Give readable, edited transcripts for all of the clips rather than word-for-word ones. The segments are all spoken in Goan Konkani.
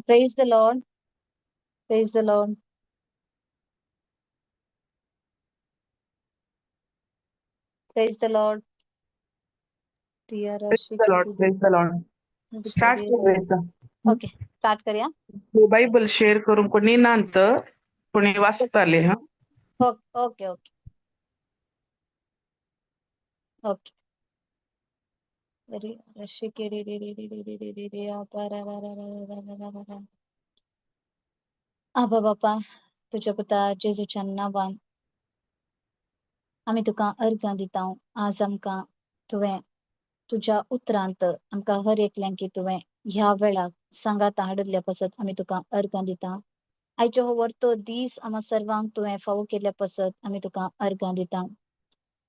Praise the Lord. Praise the Lord. Praise the Lord. Praise the Lord, praise the Lord. Start करूया. Okay, start करूया. बायबल शेअर करून कोणी नांत कोणी वाचताले हा. Okay okay okay. आबा बापा, तुज्या पुता जेजूच्या नांवान आमी तुका अर्घां दिता. आज आमकां तुवें तुज्या उतरांत आमकां हर एकल्यांकी तुवें ह्या वेळाक सांगात हाडिल्ल्या पासत आमी तुका अर्घां दिता. आयचो हो वर्तो दीस आमा सर्वांक तुवें फावो केल्ल्या पासत आमी तुका अर्घां दिता.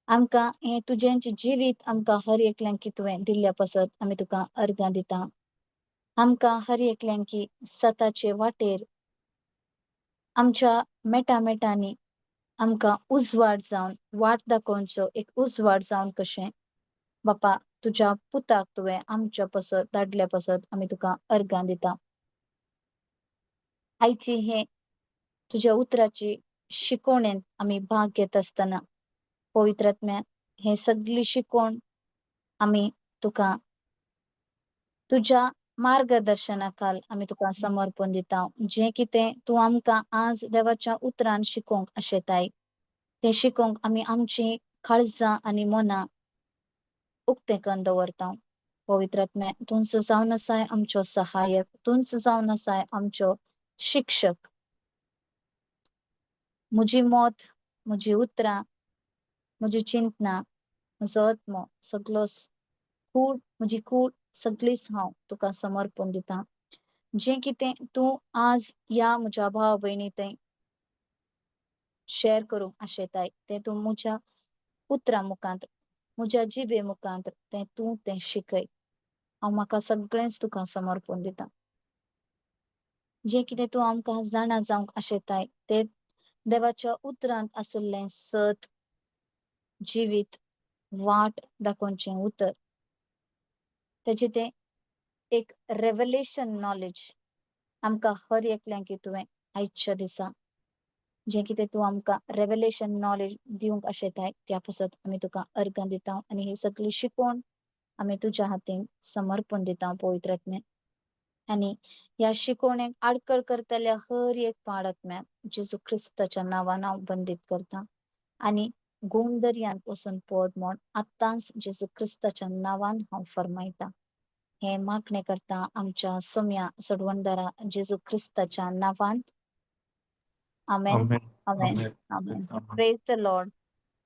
आमकां हें तुजेंच जिवीत आमकां हर एकल्यांकी तुवें दिल्ल्या पासत आमी तुका अर्घां दिता. आमकां हर एकल्यांकी सताचे वाटेर आमच्या मेटा मेटांनी आमकां उजवाड जावन वाट दाखोवचो एक उजवाड जावन कशें बापा तुज्या पुताक तुवें आमच्या पासत धाडल्या पासत आमी तुका अर्घां दिता. आयची हे तुज्या उतराची शिकवणेंत आमी भाग घेत आसतना पवित्र आत्म्या हे सगळी शिकवण आमी तुका तुज्या मार्गदर्शनाखाल आमी तुका समर्पण दिता. जें कितें तूं आमकां आज देवाच्या उतरान शिकोवंक आशेताय तें शिकोवंक आमी आमची काळजां आनी मनां उक्तें करून दवरता. पवित्र आत्म्या तूंच जावन आसाय आमचो सहायक, तूंच जावन आसाय आमचो शिक्षक. म्हजी मत, म्हजी उतरां, म्हजी चिंतना, म्हजो आत्मो सगलो कूड, म्हजी कूड सगळीच हांव तुका समर्पण दिता. जें कितें तूं आज ह्या म्हज्या भाव भयणी थंय शेअर करूंक आशेताय तें तूं म्हज्या उतरां मुखांत, म्हज्या जिबे मुखांत तें तूं तें शिकय. हांव म्हाका सगळेंच तुका समर्पण दिता. जें कितें तूं आमकां जाणा जावंक आशेताय तें देवाच्या उतरांत आशिल्लें सत, जिवीत, वाट दाखोवचें उतर, तेजें तें एक रेवलेशन नॉलेज आमकां हर एकल्यांक तुवें आयच्या दिसा जें कितें तूं आमकां रेवलेशन नॉलेज दिवंक आशेताय त्या पासत आमी तुका अर्घां दिता. आनी ही सगळी शिकवण आमी तुज्या हातीन समर्पण दिता पवित्र आत्म्या. आनी ह्या शिकवणेक आडखळ करतल्या हर एक पाड आत्म्याक जेजू क्रिस्ताच्या नांवान हांव बंदीत करता आनी गोंदर्यांत वचून पड म्हूण आत्तांच जेजू क्रिस्ताच्या नांवान हांव फरमायता. हें मागणें करता आमच्या सोम्या सोडवणदारा जेजू क्रिस्ताच्या नांवान. आमेन. Amen. Amen. Amen. Amen. Amen. Praise the Lord.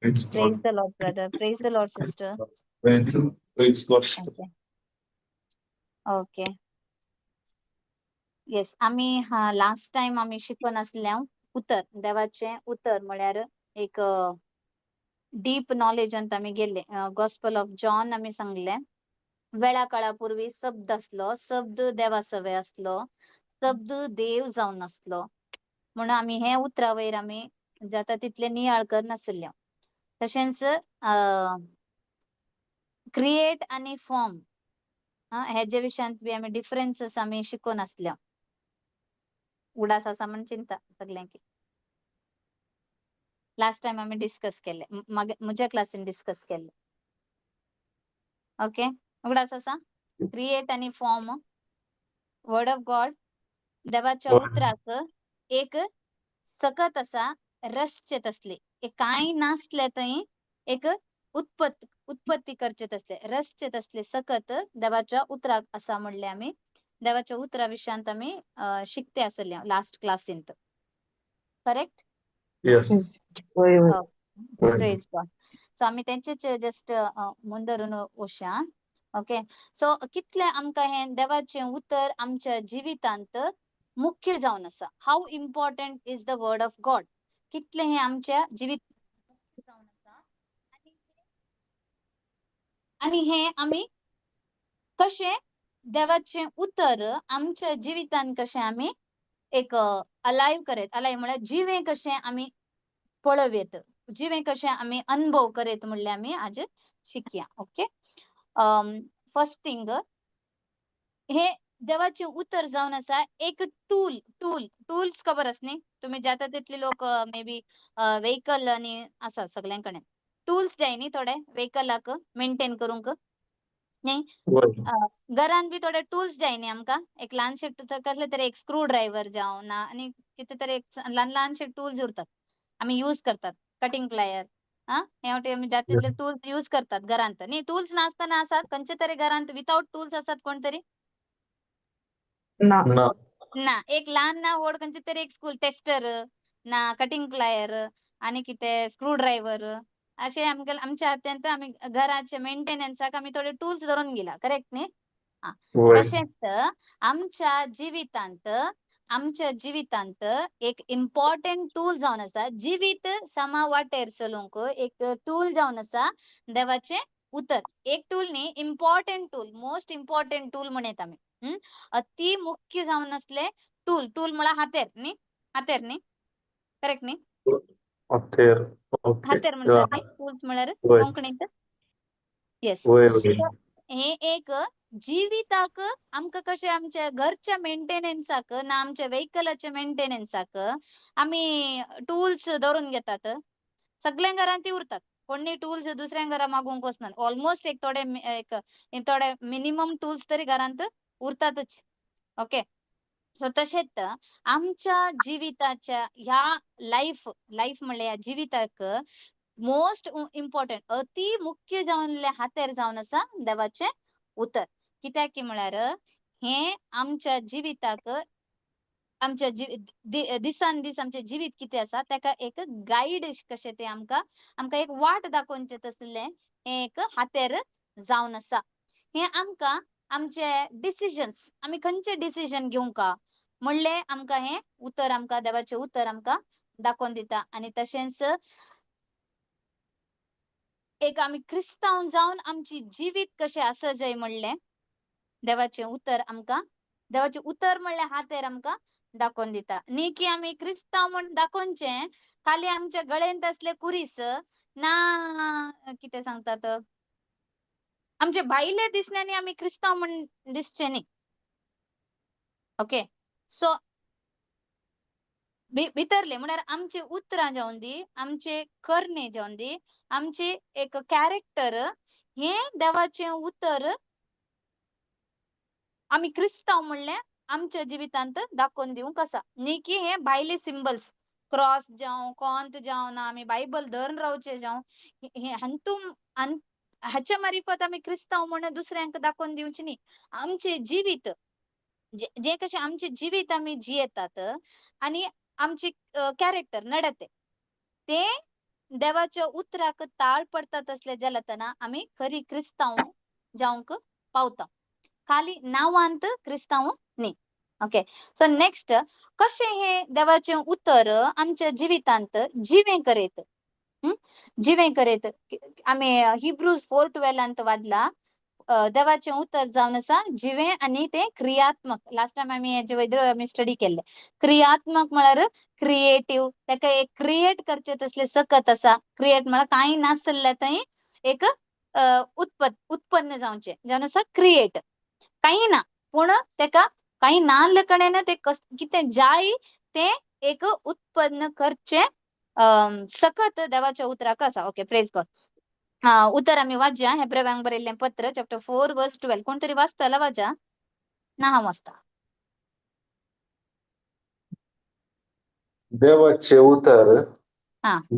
Praise praise God. The Lord brother. Praise the Lord sister. Thank you. Praise God. Okay. Okay. Yes, आमी हा लास्ट टायम आमी शिकून आसले उतर, देवाचें उतर म्हळ्यार एक डीप नॉलेजांत आमी गेल्ले. गॉस्पल ऑफ जॉन आमी सांगले. वेळा काळा पूर्वी शब्द आसलो, शब्द देवा सवे आसलो, शब्द देव जावन आसलो. म्हणून आमी हे उतरा वयर आमी जाता तितले नियाळ करनासले. तशेंच क्रिएट आनी फॉर्म हेजे विशयांत बी आमी डिफरन्सीस आमी शिकून आसले. उडास आसा म्हण चिंता सगल्यांकी. लास्ट टायम आमी डिस्कस केल्ले, म्हज्या क्लासीन डिस्कस केल्ले. ओके, उगडास आसा? क्रिएट आनी फॉर्म, वर्ड ऑफ गॉड, देवाच्या उतराक एक सकत आसा, रसचे तसले एक कांय नासले थंय एक उत्पत्ती करचे तसले रसचे तसले सकत देवाच्या उतराक आसा म्हणले आमी. देवाच्या उतरा विशयांत आमी शिकते आसले लास्ट क्लासींत. करेक्ट? Yes. वय वय. वय. Praise God. सो आमी तेंचेच जस्ट मुंदरून वशया. ओके, सो कितले आमकां हें देवाचें उतर आमच्या जिवितांत मुख्य जावन आसा. How important is the word of God, कितलें हें आमच्या जिवीत जावन आसा आनी हें आमी कशें देवाचें उतर आमच्या जिवितान कशें आमी एक अलायव करेत, अलायव म्हळ्यार जिवें कशें आमी पळोवयेत, जिवें कशें आमी अनुभव करेत म्हणलें आमी आज शिकया. ओके, फर्स्ट थिंग, हे देवाचें उतर जावन आसा एक टूल. टूल, टूल्स खबर आसा न्ही तुमी, जाता तितले लोक मे बी व्हेकल आनी आसा सगळ्यां कडेन टूल्स जाय न्ही थोडे व्हेकलाक मेंटेन करूंक न्ही? वय. घरान बी थोडे टूल्स जाय न्ही आमकां, एक ल्हानशे कसले तरी एक स्क्रू ड्रायव्हर जावं ना आनी कितें तरी एक ल्हान ल्हानशे टूल्स उरतात, आमी यूज करतात, कटिंग प्लायर. आ हे वाटे आमी जाता तितले टूल्स यूज करतात घरांत न्ही. टूल्स नासतना आसात खंयचे तरी घरांत विथआउट टूल्स आसात कोण तरी? ना. ना. ना, एक ल्हान ना व्हड खंयचे तरी एक स्कूल टेस्टर ना, कटिंग प्लायर आनी कितें स्क्रू ड्रायव्हर अशें आमकां आमच्या हातांत आमी घराचे मेंटेनन्साक आमी थोडे टूल्स धरून गेला. करेक्ट न्ही? वय. तशेंच आमच्या जिवितांत, आमच्या जिवितांत एक इम्पॉर्टंट टूल जावन आसा, जिवीत समा वाटेर चलोवंक एक टूल जावन आसा देवाचें उतर. एक टूल न्ही, important tool, most important tool म्हणयत आमी. अति मुख्य जावन आसले टूल. टूल म्हळ्यार हातेर न्ही, हातेर न्ही, करेक्ट न्ही? हत्तेर. ओके. हातेर म्हणटात न्ही टूल्स म्हळ्यार वय. कोंकणीत? येस. वय वय. हे एक जिविताक आमकां कशें आमच्या घरच्या मेंटेनन्साक ना आमच्या व्हेकलाच्या मेंटेनन्साक आमी टूल्स धरून घेतात. सगळ्या घरांत ती उरतात, कोणी टूल्स दुसऱ्या घरा मागूंक वचनात. ऑलमोस्ट एक थोडे एक थोडे मिनिमम टूल्स तरी घरांत उरतातच. ओके, सो तशेंच आमच्या जिविताच्या ह्या लायफ, लायफ म्हणल्यार ह्या जिविताक मोस्ट इम्पॉर्टंट, अति मुख्य जावन हातेर जावन आसा देवाचें उतर. कित्याक की म्हळ्यार हें आमच्या जिविताक, आमच्या दिसान दीस आमचें जिवीत कितें आसा ताका एक गायड कशें तें आमकां, आमकां एक वाट दाखोवचें तसलें हें एक हातेर जावन आसा. हें आमकां आमचे डिसिजन्स, आमी खंयचे डिसिजन घेवंका म्हणलें आमकां हें उतर, आमकां देवाचें उतर आमकां दाखोवन दिता. आनी तशेंच एक आमी क्रिस्तांव जावन आमची जिवीत कशें आसा जाय म्हणलें देवाचें उतर आमकां, देवाचें उतर म्हणलें हातेर आमकां दाखोवन दिता. न्ही की आमी क्रिस्तांव म्हण दाखोवचें खाली आमच्या गळ्यांत आसले कुरीस ना, कितें सांगतात आमचे भायले दिसण्यांनी आमी क्रिस्तांव म्हण दिसचे न्ही. ओके, सो भितरले म्हळ्यार आमचे उतरां जावन दी, आमचे करणे जावन दी, आमचे एक कॅरेक्टर, हें देवाचें उतर आमी क्रिस्तांव म्हणलें आमच्या जिवितांत दाखोवन दिवंक आसा. न्ही की हे भायले सिंबल्स क्रॉस जावं, कॉंत जावं ना आमी बायबल धरून रावचे जावं, हे हातूंत हाच्या मारिफत आमी क्रिस्तांव म्हणून दुसऱ्यांक दाखोवन दिवची न्ही. आमचे जिवीत जे कशें आमचे जिवीत आमी जियेतात आनी आमची कॅरेक्टर नडते ते देवाच्या उतराक ताळ पडटा तसले जाल्यार तेन्ना आमी खरी क्रिस्तांव जावंक पावता, खाली नांवांत क्रिस्तांव न्ही. ओके, सो नेक्स्ट कशें हे देवाचें उतर आमच्या जिवितांत जिवें करीत, जिवें करीत. आमी हिब्रूज 4:12 वाचला, देवाचें उतर जावन आसा जिवें आनी तें क्रियात्मक. लास्ट टायम आमी हेजे वयदर आमी स्टडी केल्ले. क्रियात्मक म्हळ्यार क्रिएटीव, ताका एक क्रिएट करचें तसलें सकत आसा. क्रिएट म्हळ्यार कांय नासलें थंय एक उत्पन्न जावचें, जावन आसा क्रिएट. कांय ना पूण तेका कांय नाल्ले कडेन ते कितें जाय तें एक उत्पन्न करचें सकत देवाच्या उतराक आसा. Okay, praise God. उतर आमी वाचया, हेब्रेवांक बरयल्लें पत्र चॅप्टर 4 वर्स 12. कोण तरी वाचतला वाचा ना? हांव वाचता. देवाचे उतर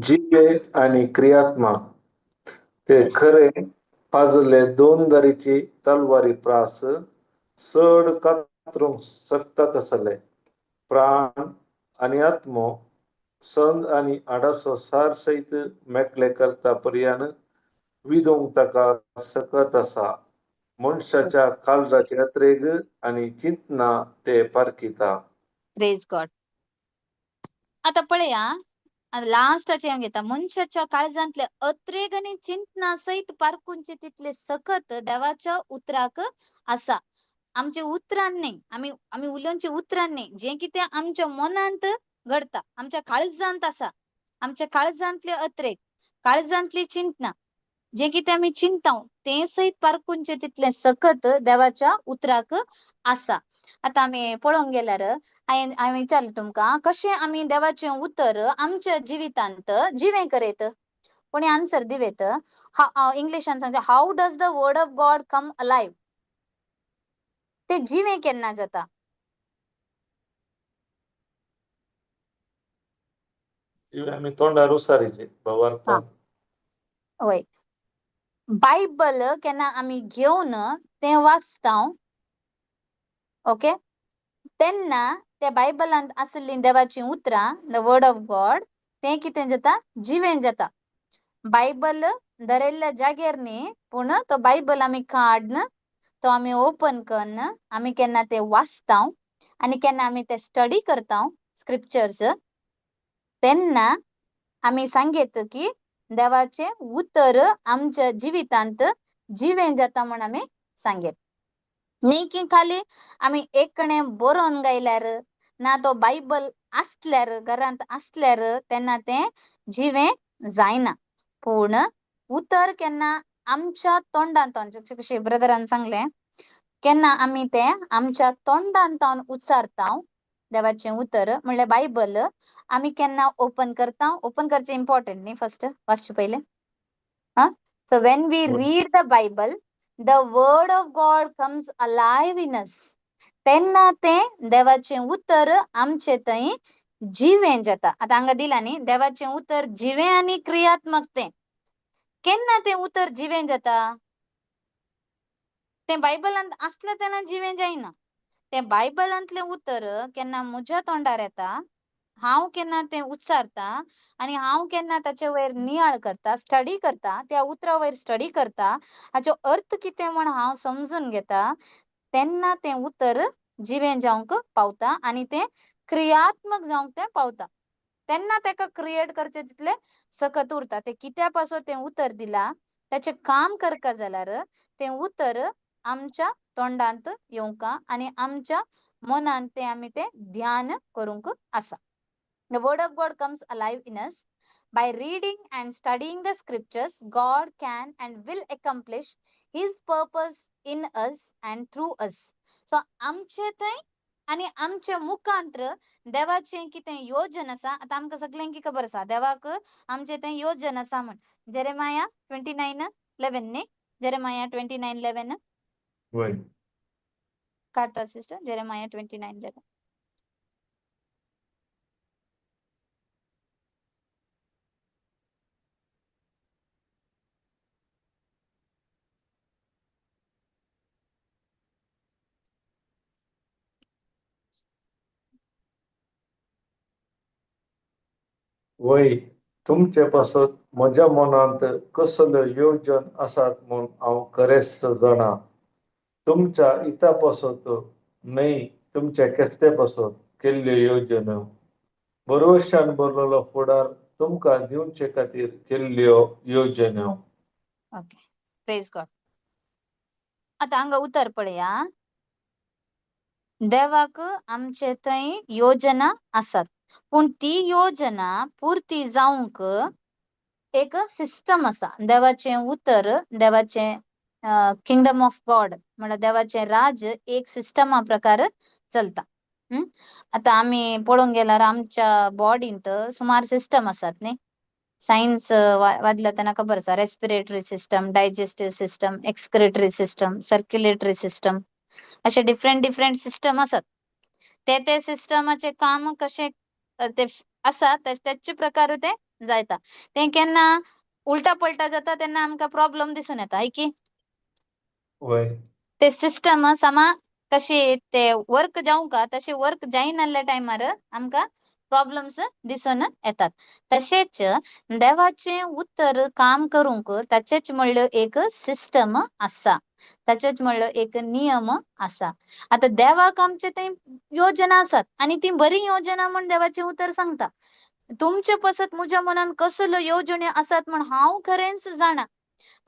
जिवे आणि क्रियात्मक, ते खरे पाजले दोन दारीची तलवारी प्रास चड कातरूंक शकता तसले प्राण आनी आत्मो संद आनी आडासो सार सयत मेकळे करता पर्यान विदोवंक ताका सकत आसा. मनशाच्या काळजाचे अत्रेग आनी चिंतना ते पारखिता. Praise God. आतां पळया, लास्टाचें हांव घेता. मनशाच्या काळजांतले अत्रेग आनी चिंतना सयत पारखुंचे तितले सकत देवाच्या उतराक आसा. आमचे उतरान न्ही, आमी आमी उलोवचे उतरान न्ही, जें कितें आमच्या मनांत घडता, आमच्या काळजांत आसा, आमच्या काळजांतले अत्रेग, काळजांतली चिंतना, जें कितें आमी चिंताव तें सयत पारखुंचे तितलें सकत देवाच्या उतराक आसा. आतां आमी पळोवंक गेल्यार हांवें हांवें विचारलें तुमकां, कशें आमी देवाचें उतर आमच्या जिवितांत जिवें करीत? कोणी आन्सर दिवेत? इंग्लिशान सांगचें, how does the word of God come alive? ते जिवें केन्ना जाता? आमी तोंडार उसारीचे भावार्थान. वय, बायबल केन्ना आमी घेवन तें वाचता, ओके, तेन्ना त्या बायबलांत आशिल्लीं देवाचीं उतरां, the word of God, तें कितें जाता? जिवें जाता. बायबल धरिल्ल्या जाग्यार न्ही, पूण तो बायबल आमी काडन तो आमी ओपन कन्न आमी केन्ना ते वाचता आनी केन्ना आमी ते स्टडी करता स्क्रिप्चर्स, तेन्ना आमी सांगेत की देवाचें उतर आमच्या जिवितांत जिवें जाता म्हण आमी सांगेत. न्ही की खाली आमी एक कडेन बरोवन गायल्यार ना तो बायबल आसल्यार घरांत आसल्यार तेन्ना तें जिवें जायना. पूण उतर केन्ना आमच्या तोंडांत, कशें ब्रदरान सांगलें, केन्ना आमी तें आमच्या तोंडांत उच्चारता देवाचें उतर म्हणल्यार बायबल आमी केन्ना ओपन करता, ओपन करचें इम्पॉर्टंट न्ही, फर्स्ट वाचचें पयलें. आं, so when we read the Bible, the word of God comes alive in us. तेन्ना तें देवाचें उतर आमचे थंय जिवें जाता. आतां हांगा दिलां न्ही, देवाचें उतर जिवें आनी क्रियात्मक. तें केन्ना तें उतर जिवें जाता? तें बायबलांत आसलें तेन्ना जिवें जायना. तें बायबलांतलें उतर केन्ना म्हज्या तोंडार येता, हांव केन्ना तें उच्चारता आनी हांव केन्ना ताचे वयर नियाळ करता, स्टडी करता, त्या उतरा वयर स्टडी करता, हाचो अर्थ कितें म्हण हांव समजून घेता, तेन्ना तें उतर जिवें जावंक पावता आनी तें क्रियात्मक जावंक तें पावता. तेन्ना ताका क्रिएट करचें तितलें सकत उरता. तें कित्या पासत तें उतर दिलां ताचें काम करका जाल्यार तें उतर आमच्या तोंडांत येवंका आनी आमच्या मनांत तें आमी तें ध्यान करूंक आसा. The word of God comes alive in us. By reading and studying the scriptures, God can and will accomplish his purpose in us and through us. So आमचे थंय आनी आमचे मुखांत्र देवाचें कितें योजन आसा, आतां आमकां सगल्यांकी खबर आसा देवाक आमचे थंय योजन आसा म्हण. जेरेमाया 29:11 न्ही, जेरेमाया 29:11. वय. काडटा सिस्टर, जेरेमाया 29:11. वय तुमचे पासत म्हज्या मनांत कसल्यो योजन आसात म्हूण हांव खरेंच जाणा. तुमच्या हिता पासत न्हय तुमच्या केस्ते पासत केल्ल्यो योजन्यो, भरवशान भरलेलो फुडार तुमकां दिवचे खातीर केल्ल्यो योजन्यो. Okay, praise God. आतां हांगा उतर पळया. देवाक आमचे थंय योजना आसात, पूण ती योजना पुर्ती जावंक एक सिस्टम आसा. देवाचें उतर, देवाचें किंगडम ऑफ गॉड म्हळ्यार देवाचें राज्य एक सिस्टमा प्रकार चलता. आतां आमी पळोवंक गेल्यार आमच्या बॉडींत सुमार सिस्टम आसात न्ही. सायन्स वाचल्या तेन्ना खबर आसा, respiratory system, digestive system, excretory system, circulatory system, अशे डिफरंट डिफरंट सिस्टम आसात. ते ते सिस्टमाचे काम कशें ते आसा तेचे प्रकार ते जायता. ते केन्ना उल्टा पलटा जाता तेन्ना आमकां प्रॉब्लम दिसून येता, हय की? वय. ते सिस्टम समा कशी ते वर्क जावंक तशें वर्क जायनासल्या टायमार आमकां प्रॉब्लम्स दिसून येतात. तशेंच देवाचें उतर काम करूंक ताचेच म्हणल्यार एक सिस्टम आसा, ताचेच म्हणल्यार एक नियम आसा. आतां देवाक आमचे ते योजना आसात आनी ती बरी योजना म्हूण देवाचें उतर सांगता. तुमचे पसत म्हज्या मनान कसल्यो योजण्यो आसात म्हण हांव खरेंच जाणा,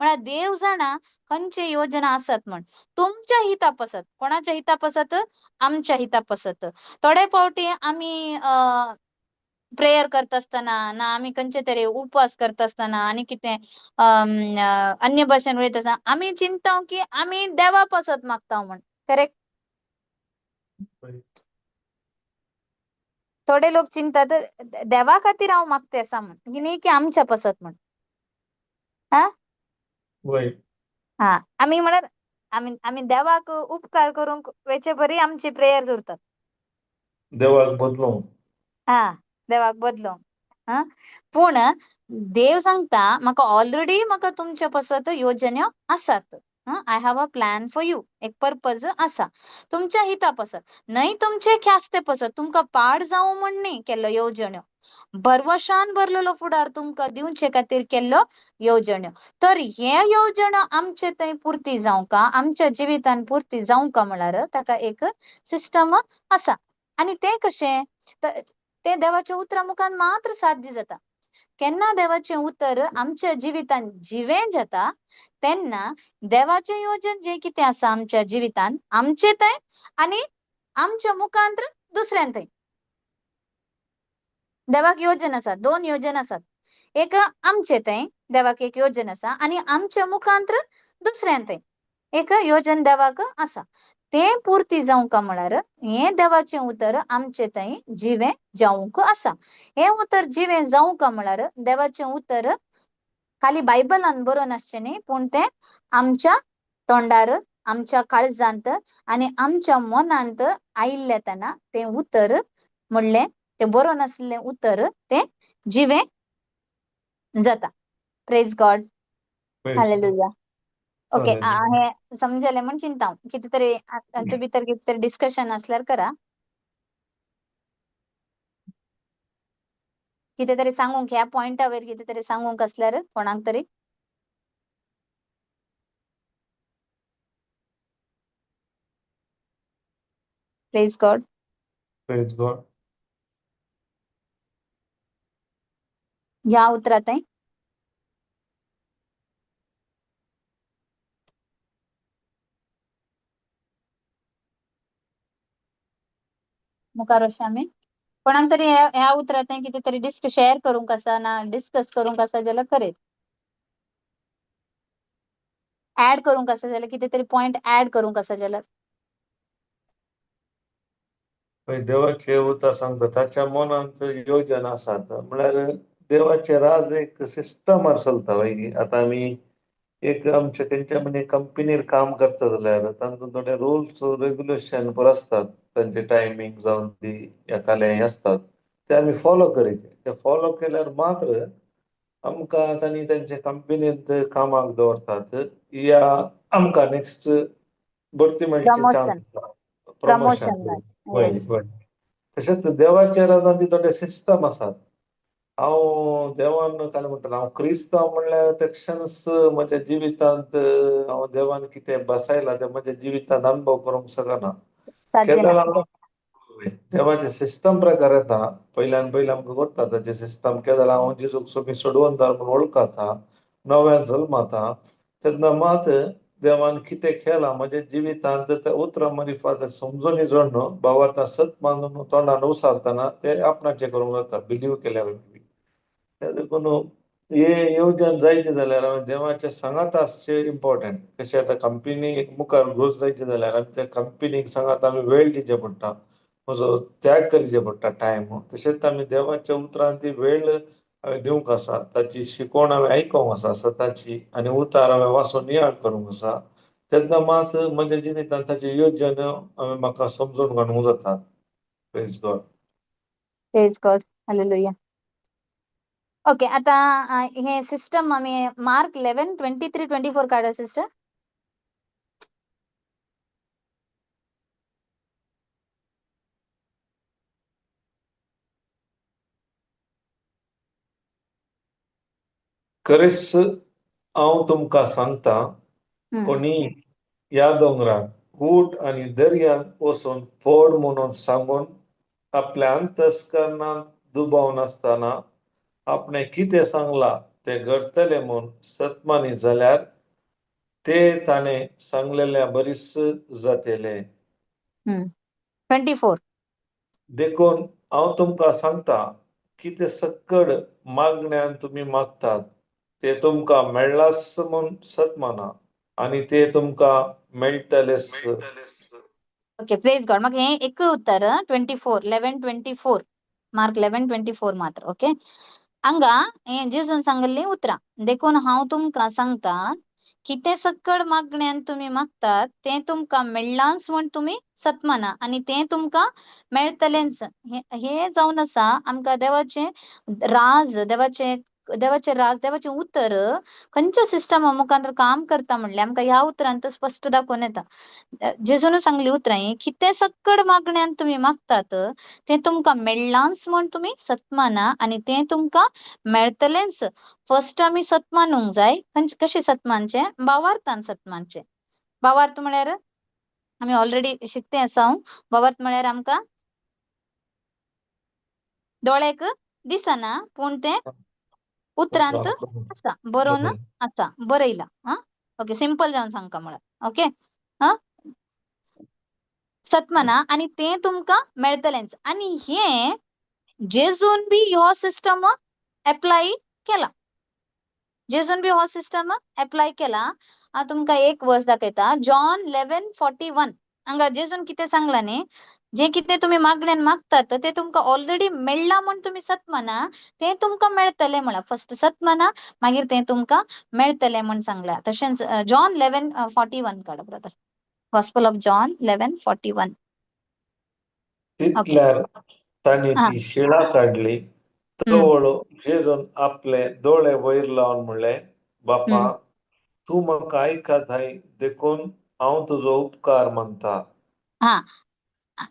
म्हळ्यार देव जाणा खंयचे योजना आसात म्हण, तुमच्या हिता पसत. कोणाच्या हिता पसत? आमच्या हिता पसत. थोडे फावटी आमी प्रेयर करता आसतना ना आमी खंयचे तरी उपवास करता आसतना आनी कितें अन्य भाशेन उलयता आसतना आमी चिंता की आमी देवा पसत मागता म्हण, करेक्ट? थोडे लोक चिंतात देवा खातीर हांव मागते आसा म्हण, न्ही की आमच्या पसत म्हण. हा हा, आमी म्हळ्यार आमी आमी देवाक उपकार करूंक वेचे बरी आमची प्रेयर्स उरतात, देवाक बदलूंक. हा, देवाक बदलूंक. हा, पूण देव सांगता म्हाका ऑलरेडी म्हाका तुमच्या पसत योजन्यो आसात. I have a plan for you, एक पर्पज आसा तुमच्या हिता पसत, न्हय तुमचे ख्यास्ते पसत. तुमकां पाड जावं म्हण न्ही केल्लो येवजण्यो, भरवशान भरलेलो फुडार तुमकां दिवचे खातीर केल्लो येवजण्यो. तर हे येवजण्यो आमचे थंय पुर्ती जावंक, आमच्या जिवितान पुर्ती जावंक म्हळ्यार ताका एक सिस्टम आसा. आनी तें कशें, तें देवाच्या उतरा मुखार मात्र साध्य जाता. केन्ना देवाचें उतर आमच्या जिवितान जिवें जाता तेन्ना देवाचें योजन जें कितें आसा आमच्या जिवितान आमचे थंय आनी आमच्या मुखांत दुसऱ्यान थंय. देवाक योजन आसा, दोन योजन आसात, एक आमचे थंय देवाक एक योजन आसा आनी आमच्या मुखांत दुसऱ्यान थंय एक योजन देवाक आसा. तें पुर्ती जावंक म्हळ्यार हें देवाचें उतर आमचे थंय जिवें जावंक आसा. हें उतर जिवें जावंक म्हळ्यार देवाचें उतर खाली बायबलान बरोवन आसचें न्ही, पूण तें आमच्या तोंडार, आमच्या काळजांत आनी आमच्या मनांत आयिल्लें तेन्ना तें उतर म्हणलें तें बरोवन आसलें उतर तें जिवें जाता. Praise God, hallelujah. Okay, हे समजले म्हण चिंता हांव. कितें तरी हातूंत भितर कितें तरी डिस्कशन आसल्यार करा. कितें तरी सांगूंक ह्या पॉयंटा वयर कितें तरी सांगूंक आसल्यार कोणाक तरी. Praise God. Praise God. ह्या उतरांत मुखार वचया आमी. कोणाक तरी ह्या उतरांत कितें तरी डिस्क शेअर करूंक आसा ना डिस्कस करूंक आसा जाल्यार करेत. ऍड करूंक आसा जाल्यार कितें तरी पॉयंट ऍड करूंक आसा जाल्यार. देवाचें उतर सांगता ताच्या मनांत योजना आसात, म्हळ्यार देवाचें राज एक सिस्टमार चलता. आतां आमी एक आमच्या खंयच्या म्हणजे कंपनीर काम करता जाल्यार तांकां थोडे रुल्स रेगुलेशन पुरो आसतात, तांचे टायमींग जावन ती एकाले हें आसतात, ते आमी फॉलो करीत. ते फॉलो केल्यार मात्र आमकां तांणी तांच्या कंपनींत कामाक दवरतात या आमकां नेक्स्ट बढती मेळचे चान्स आसता, प्रमोशन. वय वय, तशेंच देवाच्या राजान ती थोडे सिस्टम आसात. हांव देवान काल म्हणटा हांव क्रिस्तांव म्हणल्यार तक्षणच म्हज्या जिवितांत हांव देवान कितें बसायला तें म्हज्या जिवितांत अनुभव करूंक शकना. साध्य ना. केदळा देवाचे सिस्टम प्रकार येता, पयल्यान पयलीं आमकां कोत्ता ताचें सिस्टम. केदळा हांव जेजूक सोमी सोडवंदार म्हूण वळखता, नव्यान जल्माता, तेन्ना मात देवान कितें केलां म्हज्या जिवितांत त्या उतरां मारिफात समजून जोडून भावार्थान सत मानून तोंडान उसारतना ते आपणाचें करूंक जाता, बिलीव केल्या वरवीं. देखून हे येवजण जायचे जाल्यार हांवें देवाच्या सांगात आसचें इम्पॉर्टंट. कशें आतां कंपनी मुखार ग्रोथ जायचे जाल्यार आमी त्या कंपनीक सांगात आमी वेळ दिवचें पडटा, म्हजो त्याग करचें पडटा टायम. तशेंच आमी देवाच्या उतरान ती वेळ हांवें दिवंक आसा, ताची शिकवण हांवें आयकोंक आसा सताची, आनी उतार हांवें वाचून नियाळ करूंक आसा. तेन्ना मात म्हज्या जिवितांत ताची योजन हांवें म्हाका समजून घालूंक जाता. Praise God. Praise God. Hallelujah. Okay, आता हे सिस्टम आमी मार्क 11:23-24 काडा सिस्टर. खरेंच हांव तुमकां सांगता, कोणी ह्या दोंगराक ऊठ आनी दर्यांत वचून पड म्हणून सांगून आपल्या अंतस्करणांत दुबाव नासतना आपणें कितें सांगलां तें घडटलें म्हूण सतमानी जाल्यार ते ताणें सांगलेल्या बरीच जातलें. 24. देखून हांव तुमकां सांगता, कितें सक्कड मागण्यान तुमी मागतात ते तुमकां मेळ्ळाच म्हूण सत माना आनी ते तुमकां मेळटलेच. ओके, प्रेज गॉड. म्हाका हें एक उत्तर 24, 11:24, मार्क 11:24 मात्र. ओके, हांगा हें जेजून सांगिल्लीं उतरां. देखून हांव तुमकां सांगता, कितें सक्कड मागण्यान तुमी मागतात तें तुमकां मेळ्ळांच म्हूण तुमी सतमाना आनी तें तुमकां मेळटलेंच. हे जावन आसा आमकां देवाचें राज, देवाचें देवाचें राज, देवाचें उतर खंयच्या सिस्टमा मुखार काम करता म्हणल्यार आमकां ह्या उतरांत स्पश्ट दाखोवन येता. जेजून सांगली उतरां हीं, कितें सक्कड मागण्यान तुमी मागतात तें तुमकां मेळ्ळांच म्हूण तुमी सतमाना आनी तें तुमकां मेळटलेंच. फर्स्ट आमी सतमानूंक जाय. कशें सतमानचें? भावार्थान सतमानचें. भावार्थ म्हळ्यार आमी ऑलरेडी शिकते आसा हांव. भावार्थ म्हळ्यार आमकां दोळ्याक दिसना पूण तें उतरांत आसा, बरोवन आसा, बरयला. आं, ओके, सिंपल जावन सांगका म्हळ्यार. ओके, आं, सतमाना आनी तें तुमकां मेळटलेंच. आनी हें जेजून बी हो सिस्टम एप्लाय केला, जेजून बी हो सिस्टम एप्लाय केला. हांव तुमकां एक वर्स दाखयता, जॉन 11:41. हांगा जेजून कितें सांगलां न्ही, जें कितें तुमी मागण्यान मागतात तें तुमकां ऑलरेडी मेळ्ळां म्हूण तुमी सतमाना, तें तुमकां मेळटलें म्हळां. फर्स्ट सतमाना, मागीर तें तुमकां मेळटलें म्हूण सांगलां. तशेंच जॉन 11:41 काडा ब्रदर, गॉस्पल ऑफ जॉन 11:41. तितल्यार तांणी ती शिळा काडली. तवळ जेजून आपले दोळे वयर लावन म्हणलें, बापा, तूं म्हाका आयकताय देखून हांव तुजो उपकार मानता. हा,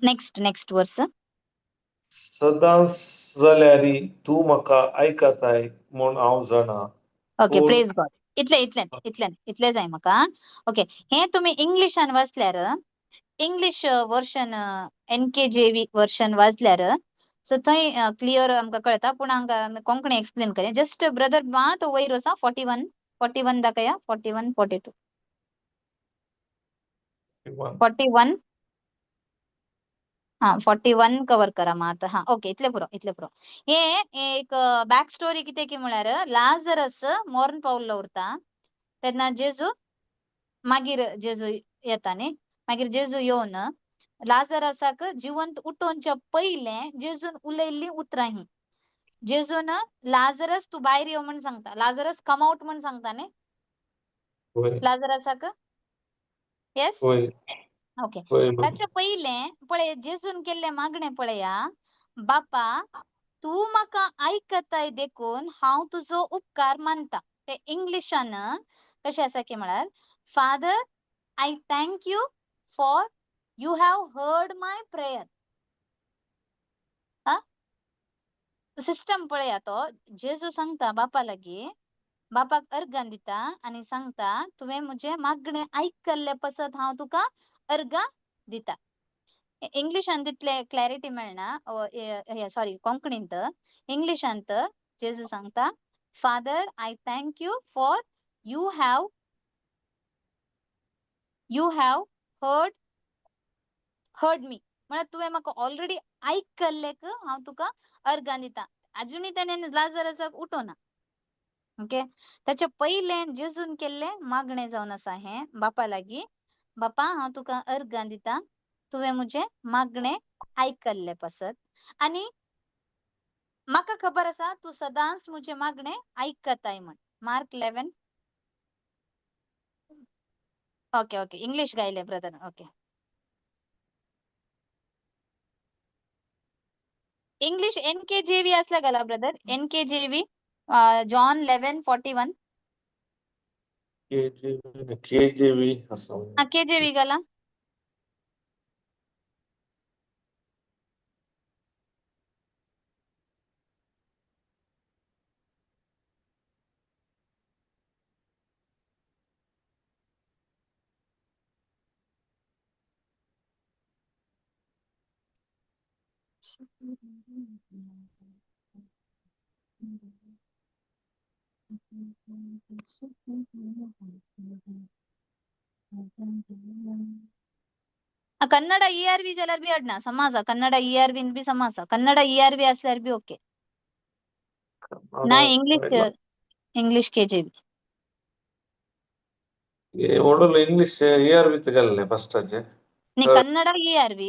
नेक्स्ट नेक्स्ट वर्स. सदांच जाल्यार तूं म्हाका आयकताय म्हूण हांव जाणा. ओके, प्रेज गॉड. इतलें इतलें इतलें इतलें जाय म्हाका. ओके, हें तुमी इंग्लिशान वाचल्यार, English version NKJV version वाचल्यार सो थंय क्लियर आमकां कळटा. पूण हांगा कोंकणी एक्सप्लेन करें. जस्ट ब्रदर मात वयर वचा, 41, 41 दाखया, 41, 42, 41. हा, 41 कवर करा मात. हा, ओके, इतलें पुरो, इतलें पुरो. हे एक बॅक स्टोरी कितें की म्हळ्यार लाजरस मोरन पावल्लो उरता तेन्ना जेजू, मागीर जेजू येता न्ही, मागीर जेजू येवन लाजरसाक जिवंत उठोवच्या पयलें जेजून उलयल्लीं उतरां हीं. जेजून लाजरस तूं भायर यो म्हण सांगता, लाजरस कम आवट म्हण सांगता न्ही लाजरसाक. येस, ओके. ताच्या पयलें पळय जेजून केल्लें मागणें पळया, बापा तूं म्हाका आयकताय देखून हांव तुजो उपकार मानता. ते इंग्लिशान कशें आसा की म्हळ्यार, Father I thank you for you have heard my prayer. System पळया तो जेजू सांगता बापा लागीं, बापाक अर्गां दिता आनी सांगता तुवें म्हजें मागणें आयकल्लें पसत हांव तुका अर्गां दिता. इंग्लिशान तितले क्लॅरिटी मेळना, सॉरी कोंकणींत. इंग्लिशांत जेजू सांगता, Father I thank you for you have heard heard me. म्हळ्यार तुवें म्हाका ऑलरेडी आयकल्लेक हांव तुका अर्गां दिता. अजुनूय तेणें लाजरसाक उठोना. ओके, ताच्या पयलें जेजून केल्लें मागणें जावन आसा हें बापा लागीं, बापा हांव तुका अर्गां दिता, तुवें म्हजें मागणें आयकल्लें पासत, आनी म्हाका खबर आसा तूं सदांच म्हजें मागणें आयकताय म्हण. मार्क 11. ओके ओके, इंग्लीश गायले brother. Okay, English NKJV असल्या घाला brother. NKJV, John 11:41. KJV, KJV आसा. हा, केजेवी घाला. कन्नड ERV जाल्यार बी अडना, समासा कन्नड ERV बी समासा, कन्नड ERV असल्यार बी ओके ना. English, English KJV. ಒಡಲು ಇಂಗ್ಲಿಷ್ ERV घाल्लें फस्टाचे. न्ही, कन्नड ERV,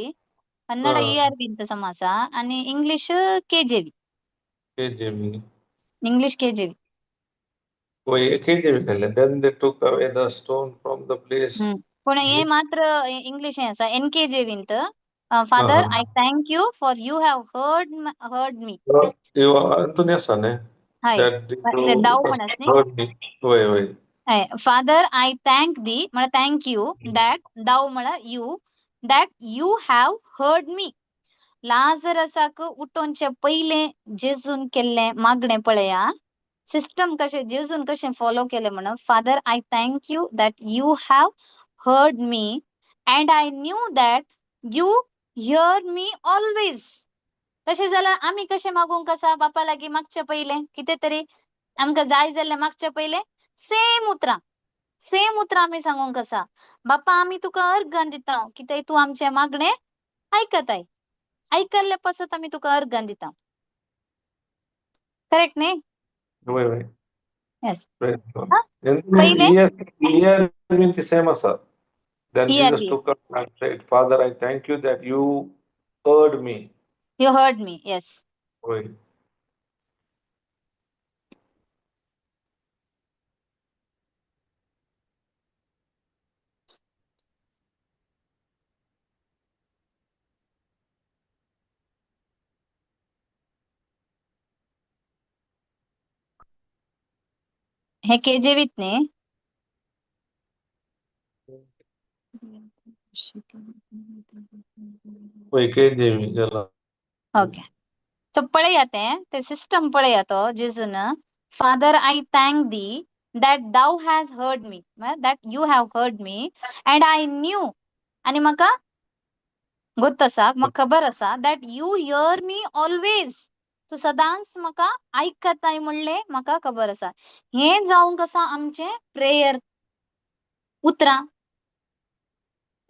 Kannada ERV ಅಂತ ಸಮಾಸ आणि English KJV. KJV. English KJV. वय, केजेवी घाल्लें. Then they took away the stone from the place. पूण हे मात्र इंग्लिश हें आसा एनकेजेवींत, Father I thank you for you have heard me. अंतून आसा न्ही. हय, दाव म्हण आसा न्ही. वय वय. हय, फादर I thank दी म्हळ्यार thank you that, दाव म्हळ्यार you, that you have heard me. लाजरसाक उठोवचे पयलें जेजून केल्लें मागणें पळया, सिस्टम कशें जेजून कशें फॉलो केलें म्हणून. Father I thank you that you have heard me and I knew that you hear me always. तशें जाल्यार आमी कशें मागूंक आसा बापा लागीं मागचें पयलें, कितें तरी आमकां जाय जाल्यार मागचें पयलें सेम उतरां, सेम उतरां आमी सांगूंक आसा, बापा आमी तुका अर्गां दिता कित्याक तूं आमचें मागणें आयकताय, आयकल्ले पासत आमी तुका अर्गां दिता. करेक्ट न्ही? वय वय. येस. पयलें ERV same आसा. Then Jesus ERV. took up and said, Father, I thank you that you heard me. You heard me, yes. वय. हे केजेवीत न्ही? वय, केजेवी गेला. ओके, सो पळया तें, ते सिस्टम पळया तो जेजून, Father I thank thee that thou has heard me, that you have heard me and I knew, आनी म्हाका गोत्त आसा, म्हाका खबर आसा, that you hear me always, तूं सदांच म्हाका आयकताय म्हणलें म्हाका खबर आसा. हें जावंक आसा आमचें प्रेयर उतरां,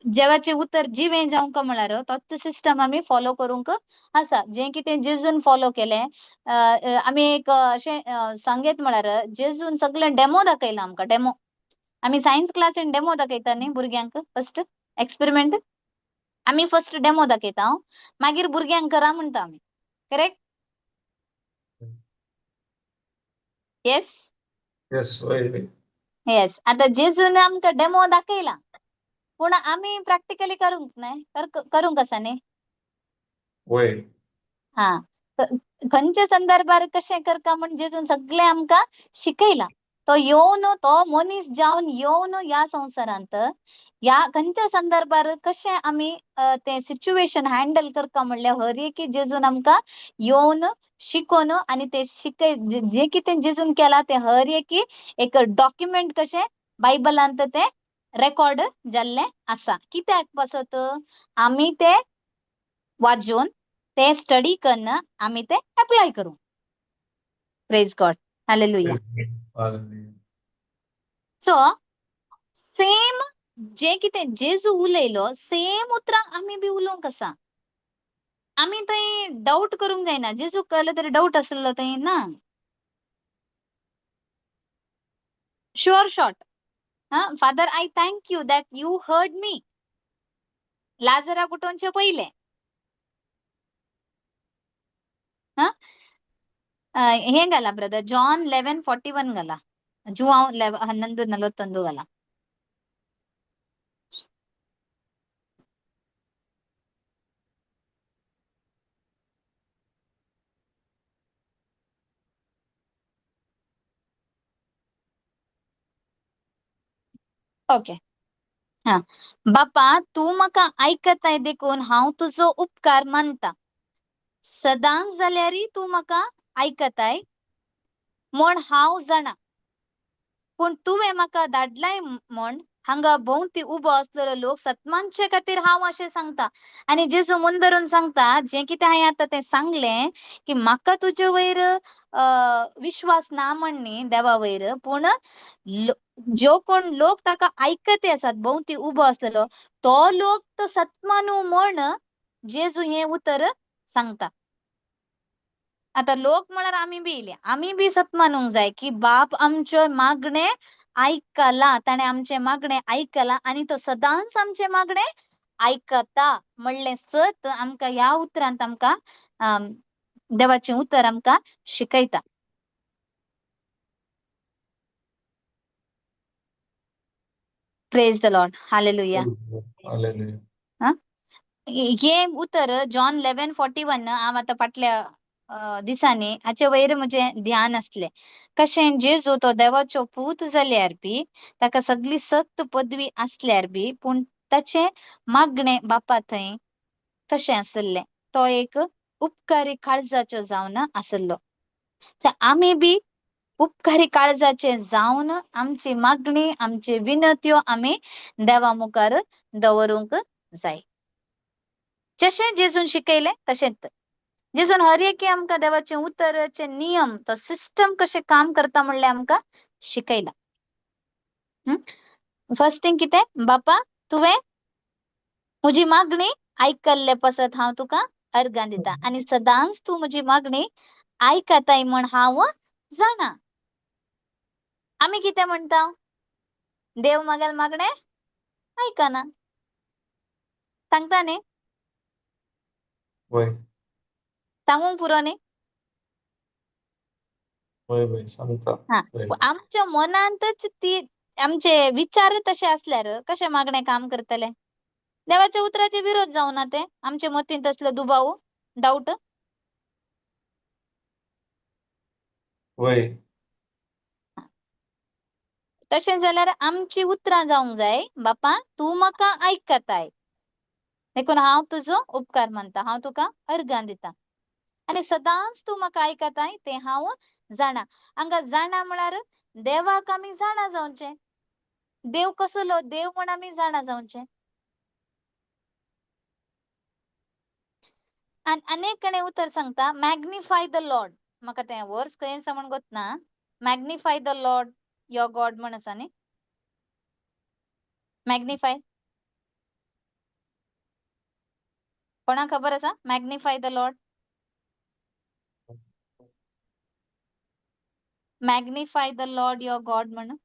देवाचें उतर जिवें जावंक म्हळ्यार तोच सिस्टम आमी फॉलो करूंक आसा. जें कितें जेजून फॉलो केलें, आमी एक अशें सांगेत म्हळ्यार जेजून सगळें डेमो दाखयलां आमकां. डेमो आमी सायन्स क्लासीन डेमो दाखयता न्ही भुरग्यांक, फर्स्ट एक्सपेरिमेंट आमी फर्स्ट डेमो दाखयता, मागीर भुरग्यांक करा म्हणटा आमी. करेक्ट? येस. येस, वय वय. येस. आतां जेजून आमकां डेमो दाखयला, पूण आमी प्रॅक्टिकली करूंक न्हय, करूंक आसा न्ही. वय. हा, खंयच्या संदर्भार कशें करता म्हण जेजून सगळें आमकां शिकयलां. तो येवन, तो मनीस जावन येवन ह्या संवसारांत ह्या खंयच्या संदर्भार कशें आमी तें सिच्युएशन हँडल करता म्हणल्यार हर एक जेजून आमकां येवन शिकोवन आनी ते शिकय जे कितें जेजून केलां तें हर एक एक डॉक्युमेंट कशें बायबलांत तें रेकॉर्ड जाल्लें आसा. कित्याक पासत आमी ते वाजोवन ते स्टडी कन्न आमी ते एप्लाय करूं. Praise God, hallelujah. So same जे कितें जेजू उलयलो सेम उतरां आमी बी उलोवंक आसा. आमी थंय डावट करूंक जायना. जेजूक कहले तरी डावट आसलो थंय ना. Sure shot. हा, father I thank you that you heard me. लाजराक उठोवचे पयले. हा, हें घाला ब्रदर, जॉन 11:41 घाला. जुवांव 11:41 घाला. ओके. हा, बापा तूं म्हाका आयकताय देखून हांव तुजो उपकार मानता. सदांच जाल्यारय तूं म्हाका आयकताय म्हण हांव जाणा, पूण तुवें म्हाका धाडलाय म्हण हांगा भोंवती उबो आसलेलो लोक सतमानचे खातीर हांव अशें सांगता. आनी जेजू मुंदरून सांगता जें कितें हांवें आतां तें सांगलें की म्हाका तुजे वयर विश्वास ना म्हण न्ही देवा वयर, पूण ज्यो कोण लोक ताका आयकते आसात भोंवती उबो आसलेलो तो लोक तो सतमानू म्हण जेजू हें उतर सांगता. आतां लोक म्हळ्यार आमी बी येयले, आमी बी सत मानूंक जाय की बाप आमचे मागणे आयकला, ताणें आमचें मागणें आयकलां आनी तो सदांच आमचें मागणें आयकता म्हणलें सत आमकां ह्या उतरांत आमकां देवाचें उतर आमकां शिकयता. Praise the lord, hallelujah. Hallelujah. हें उतर जॉन 11:41 हांव आतां फाटल्या दिसांनी हाचे वयर म्हजें ध्यान आसलें. कशें जेजू तो देवाचो पूत जाल्यार बी ताका सगली सक्त पदवी आसल्यार बी पूण ताचें मागणें बापा थंय कशें आसलें, तो एक उपकारी काळजाचो जावन आसलो. आमी बी उपकारी काळजाचे जावन आमची मागणी आमची विनंत्यो आमी देवा मुखार दवरूंक जाय. जशें जेजून शिकयलें तशेंच जेजून हर एक आमकां देवाचें उतराचे नियम तो सिस्टम कशें काम करता म्हणलें आमकां शिकयलां. फर्स्ट थिंग कितें, बापा तुवें म्हजी मागणी आयकल्ले पासत हांव तुका अर्गां दिता आनी सदांच तूं म्हजी मागणी आयकताय म्हण हांव जाणा. आमी कितें म्हणटा, देव मागेल मागणें आयकना, सांगता न्ही, सांगूंक पुरो न्ही. सांगता. आमच्या मनांतच ती आमचे विचार तशे आसल्यार कशें मागणें काम करतले? देवाच्या उतराचे विरोध जावना ते आमचे मतींत असलो दुबाव डावट. वय तशें जाल्यार आमची उतरां जावंक जाय, बापा तूं म्हाका आयकताय देखून हांव तुजो उपकार मानता, हांव तुका अर्गां दिता आनी सदांच तूं म्हाका आयकताय तें हांव जाणा. हांगा जाणा म्हळ्यार देवाक आमी जाणा जावचें, देव कसलो देव म्हण आमी जाणा जावचें. आनी अनेक कडेन उतर सांगता मॅग्निफाय the Lord, म्हाका तें वर्स खंय आसा म्हण गोतना, magnify the lord your God म्हण आसा न्ही, मॅग्निफाय कोणाक खबर आसा? Magnify the lord, magnify the lord your God म्हण.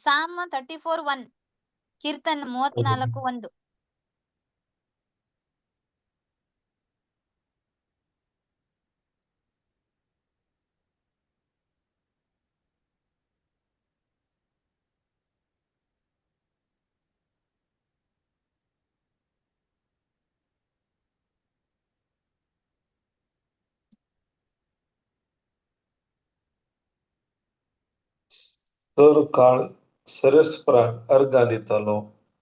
ಸಾಮ್ 34:1, ಕೀರ್ತನ್ 34:1. तर काळ सरस्पराक अर्गां दितालो,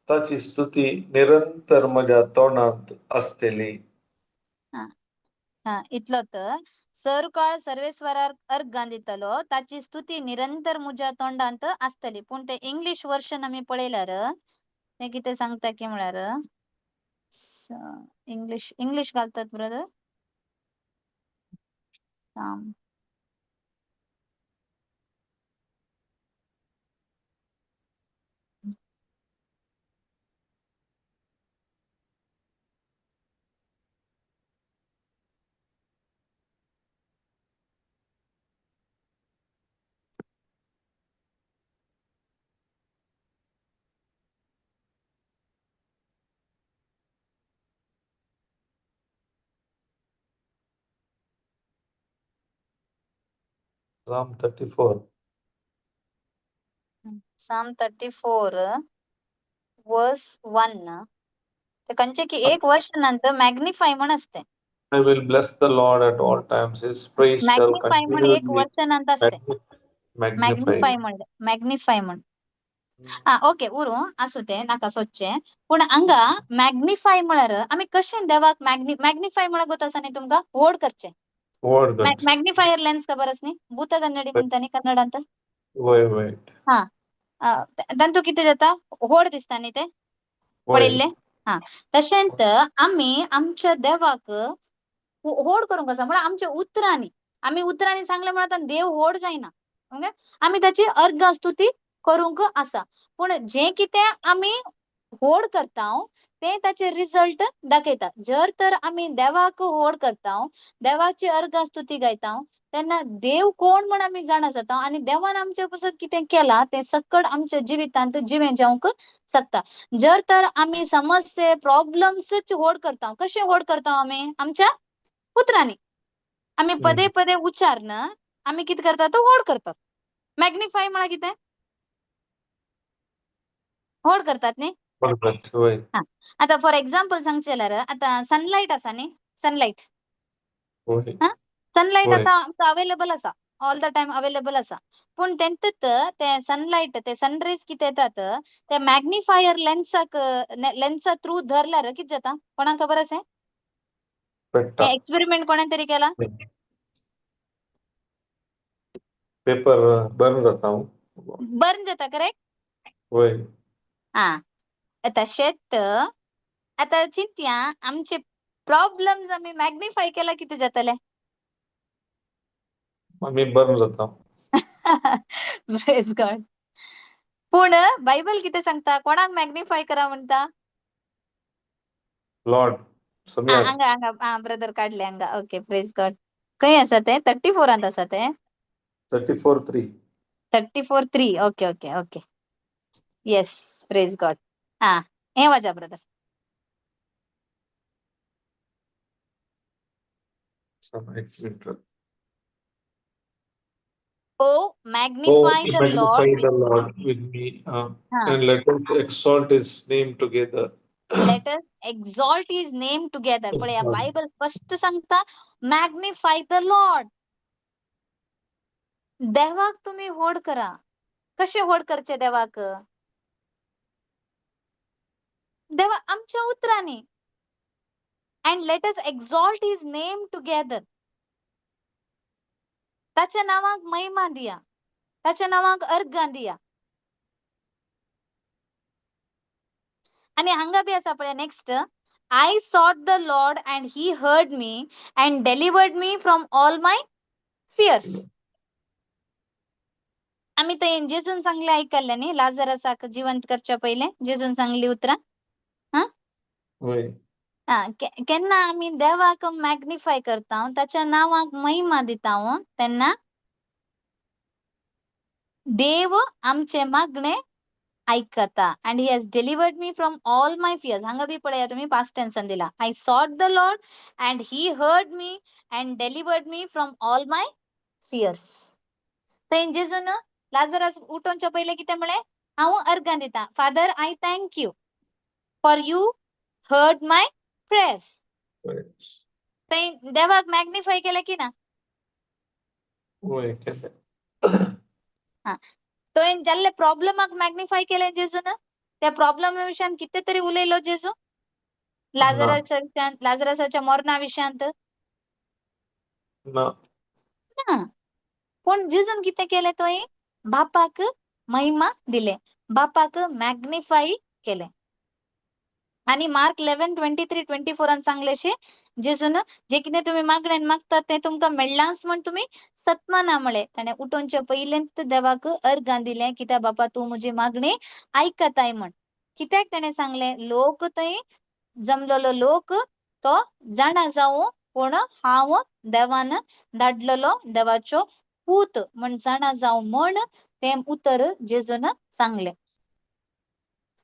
ताची स्तुती निरंतर म्हज्या तोंडांत आसतली. हा इतलो तर सरकाळ सर्वेस्वरार अर्गां दितलो, ताची स्तुती निरंतर म्हज्या तोंडांत आसतली. पूण ते इंग्लिश वर्शन आमी पळयल्यार ते कितें सांगता की म्हळ्यार इंग्लिश इंग्लिश घालतात ब्रदर. Psalm 34. Psalm 34 verse 1. ते कंचे की एक वर्ष नंतर मॅग्निफाय म्हण असते. I will bless the Lord at all times. His praise shall magnify म्हण एक continually वर्ष नंतर असते. magnify. Magnify म्हण, मॅग्निफाय म्हण. हा ओके, उरू आसूं ते नाका सोदचें. पूण हांगा मॅग्निफाय म्हळ्यार आमी कशें देवाक मॅग्निफाय म्हळ्यार गोत आसा न्ही तुमकां, व्हड करचें. व्हड करचें. मॅग्निफायर लेन्स खबर आसा न्ही, भूतगन्नडी म्हणटा न्ही कन्नडांत. वय वय. हा, तांतू कितें जाता, व्हड दिसता न्ही ते पळयल्ले. हा, तशेंच आमी आमच्या देवाक व्हड करूंक आसा म्हळ्यार आमच्या उतरांनी, आमी उतरांनी सांगलें म्हणल्यार देव व्हड जायना. ओके, आमी ताची अर्घ स्तुती करूंक आसा. पूण जें कितें आमी व्हड करता ते ताचे रिजल्ट दाखयता. जर तर आमी देवाक व्हड करता, देवाची अर्घ स्तुती गायता, तेन्ना देव कोण म्हण आमी जाणा जाता आनी देवान आमचे पासत कितें केलां तें सकड आमच्या जिवितांत जिवें जावंक शकता. जर तर आमी समस्ये प्रॉब्लम्सच व्हड करता, कशें व्हड करता आमी, आमच्या उतरांनी. आमी पदे पदे उच्चार आमी कितें करता तो व्हड करतात. मॅग्निफाय म्हळ्यार कितें, व्हड करतात न्ही. आतां फॉर एक्झाम्पल सांगचें जाल्यार आतां सनलायट आसा न्ही, सनलायट, सनलायट आतां आमकां अवेलेबल आसा, ऑल the time available आसा. पूण तेंतूत ते सनलायट, ते सनरेज कितें येतात ते मॅग्निफायर लेन्साक, लेन्सा थ्रू धरल्यार कितें जाता, कोणाक खबर आसा? हे एक्सपेरिमेंट कोणें तरी केला? पेपर बर्न जाता. बर्न जाता, करेक्ट. वय. हा, तशेंच आतां चिंतया आमचे प्रॉब्लम्स आमी मॅग्निफाय केला कितें जातलें? आमी बर्न जाता. Praise God. पूण बायबल कितें सांगता, कोणाक मॅग्निफाय करा म्हणटा? लॉर्ड. हांगा हांगा आं ब्रदर काडले हांगा. ओके, प्रेज गॉड. खंय आसा ते? 34 आसा ते. 34:3. 34:3. Okay okay okay, yes, praise God. हा, हे वाजा brother. Oh, magnify the Lord with, the Lord with me, and let us exalt his name together. Let us exalt his name together. पळया बायबल स्पष्ट सांगता, मॅग्निफाय the Lord. देवाक तुम्ही व्हड करा. कशें व्हड करचें देवाक? देवा आमच्या उतरांनी. And let us exalt his name together. ताच्या नांवाक महिमा दिया, ताच्या नांवाक अर्घां दिया. आनी हांगा बी आसा पळय next, I sought the Lord and he heard me and delivered me from all my fears. आमी थंय जेजून सांगलें आयकल्लें न्ही, लाजरसाक जिवंत करच्या पयलें जेजून सांगली उतरां. हा, केन्ना आमी देवाक मॅग्निफाय करता, ताच्या नांवाक महिमा दिता, तेन्ना देव आमचे मागणे आयकता. And he has delivered me from all my fears. हांगा बी पळया तुमी पास्ट टेन्सान दिला, I sought the Lord and he heard me and delivered me from all my fears. थंय जेजून लाजरस उठोवच्या पयलें कितें म्हळें, हांव अर्गां दिता, Father I thank you for you heard my prayers. थंय देवाक मॅग्निफाय केलें की ना? हा, तो जाल्ले प्रॉब्लमाक मॅग्निफाय केलें जेजून? त्या प्रॉब्लमा विशयान कितें तरी उलयलो जेजू? ना. लाजराच्या विशयांत, लाजरासाच्या मरणा विशयांत? ना. ना. पूण जेजून कितें केलें? तुवें बापाक महिमा दिले, बापाक मॅग्निफाय केलें. आणि मार्क 11:23-24 सांगलेशे जेजून, जे कितें तुमी मागण्यान मागतात तें तुमकां मेळ्ळांच म्हण तुमी सत्माना म्हळें. ताणें उठोवच्या पयलेंत देवाक अर्गां दिलें, कित्याक बापा तूं म्हजी मागणी आयकताय म्हण. कित्याक ताणें सांगलें? लोक थंय जमलेलो लोक तो जाणा जावं पूण हांव देवान धाडलेलो देवाचो पूत म्हण जाणा जावं म्हण तें उतर जेजून सांगलें.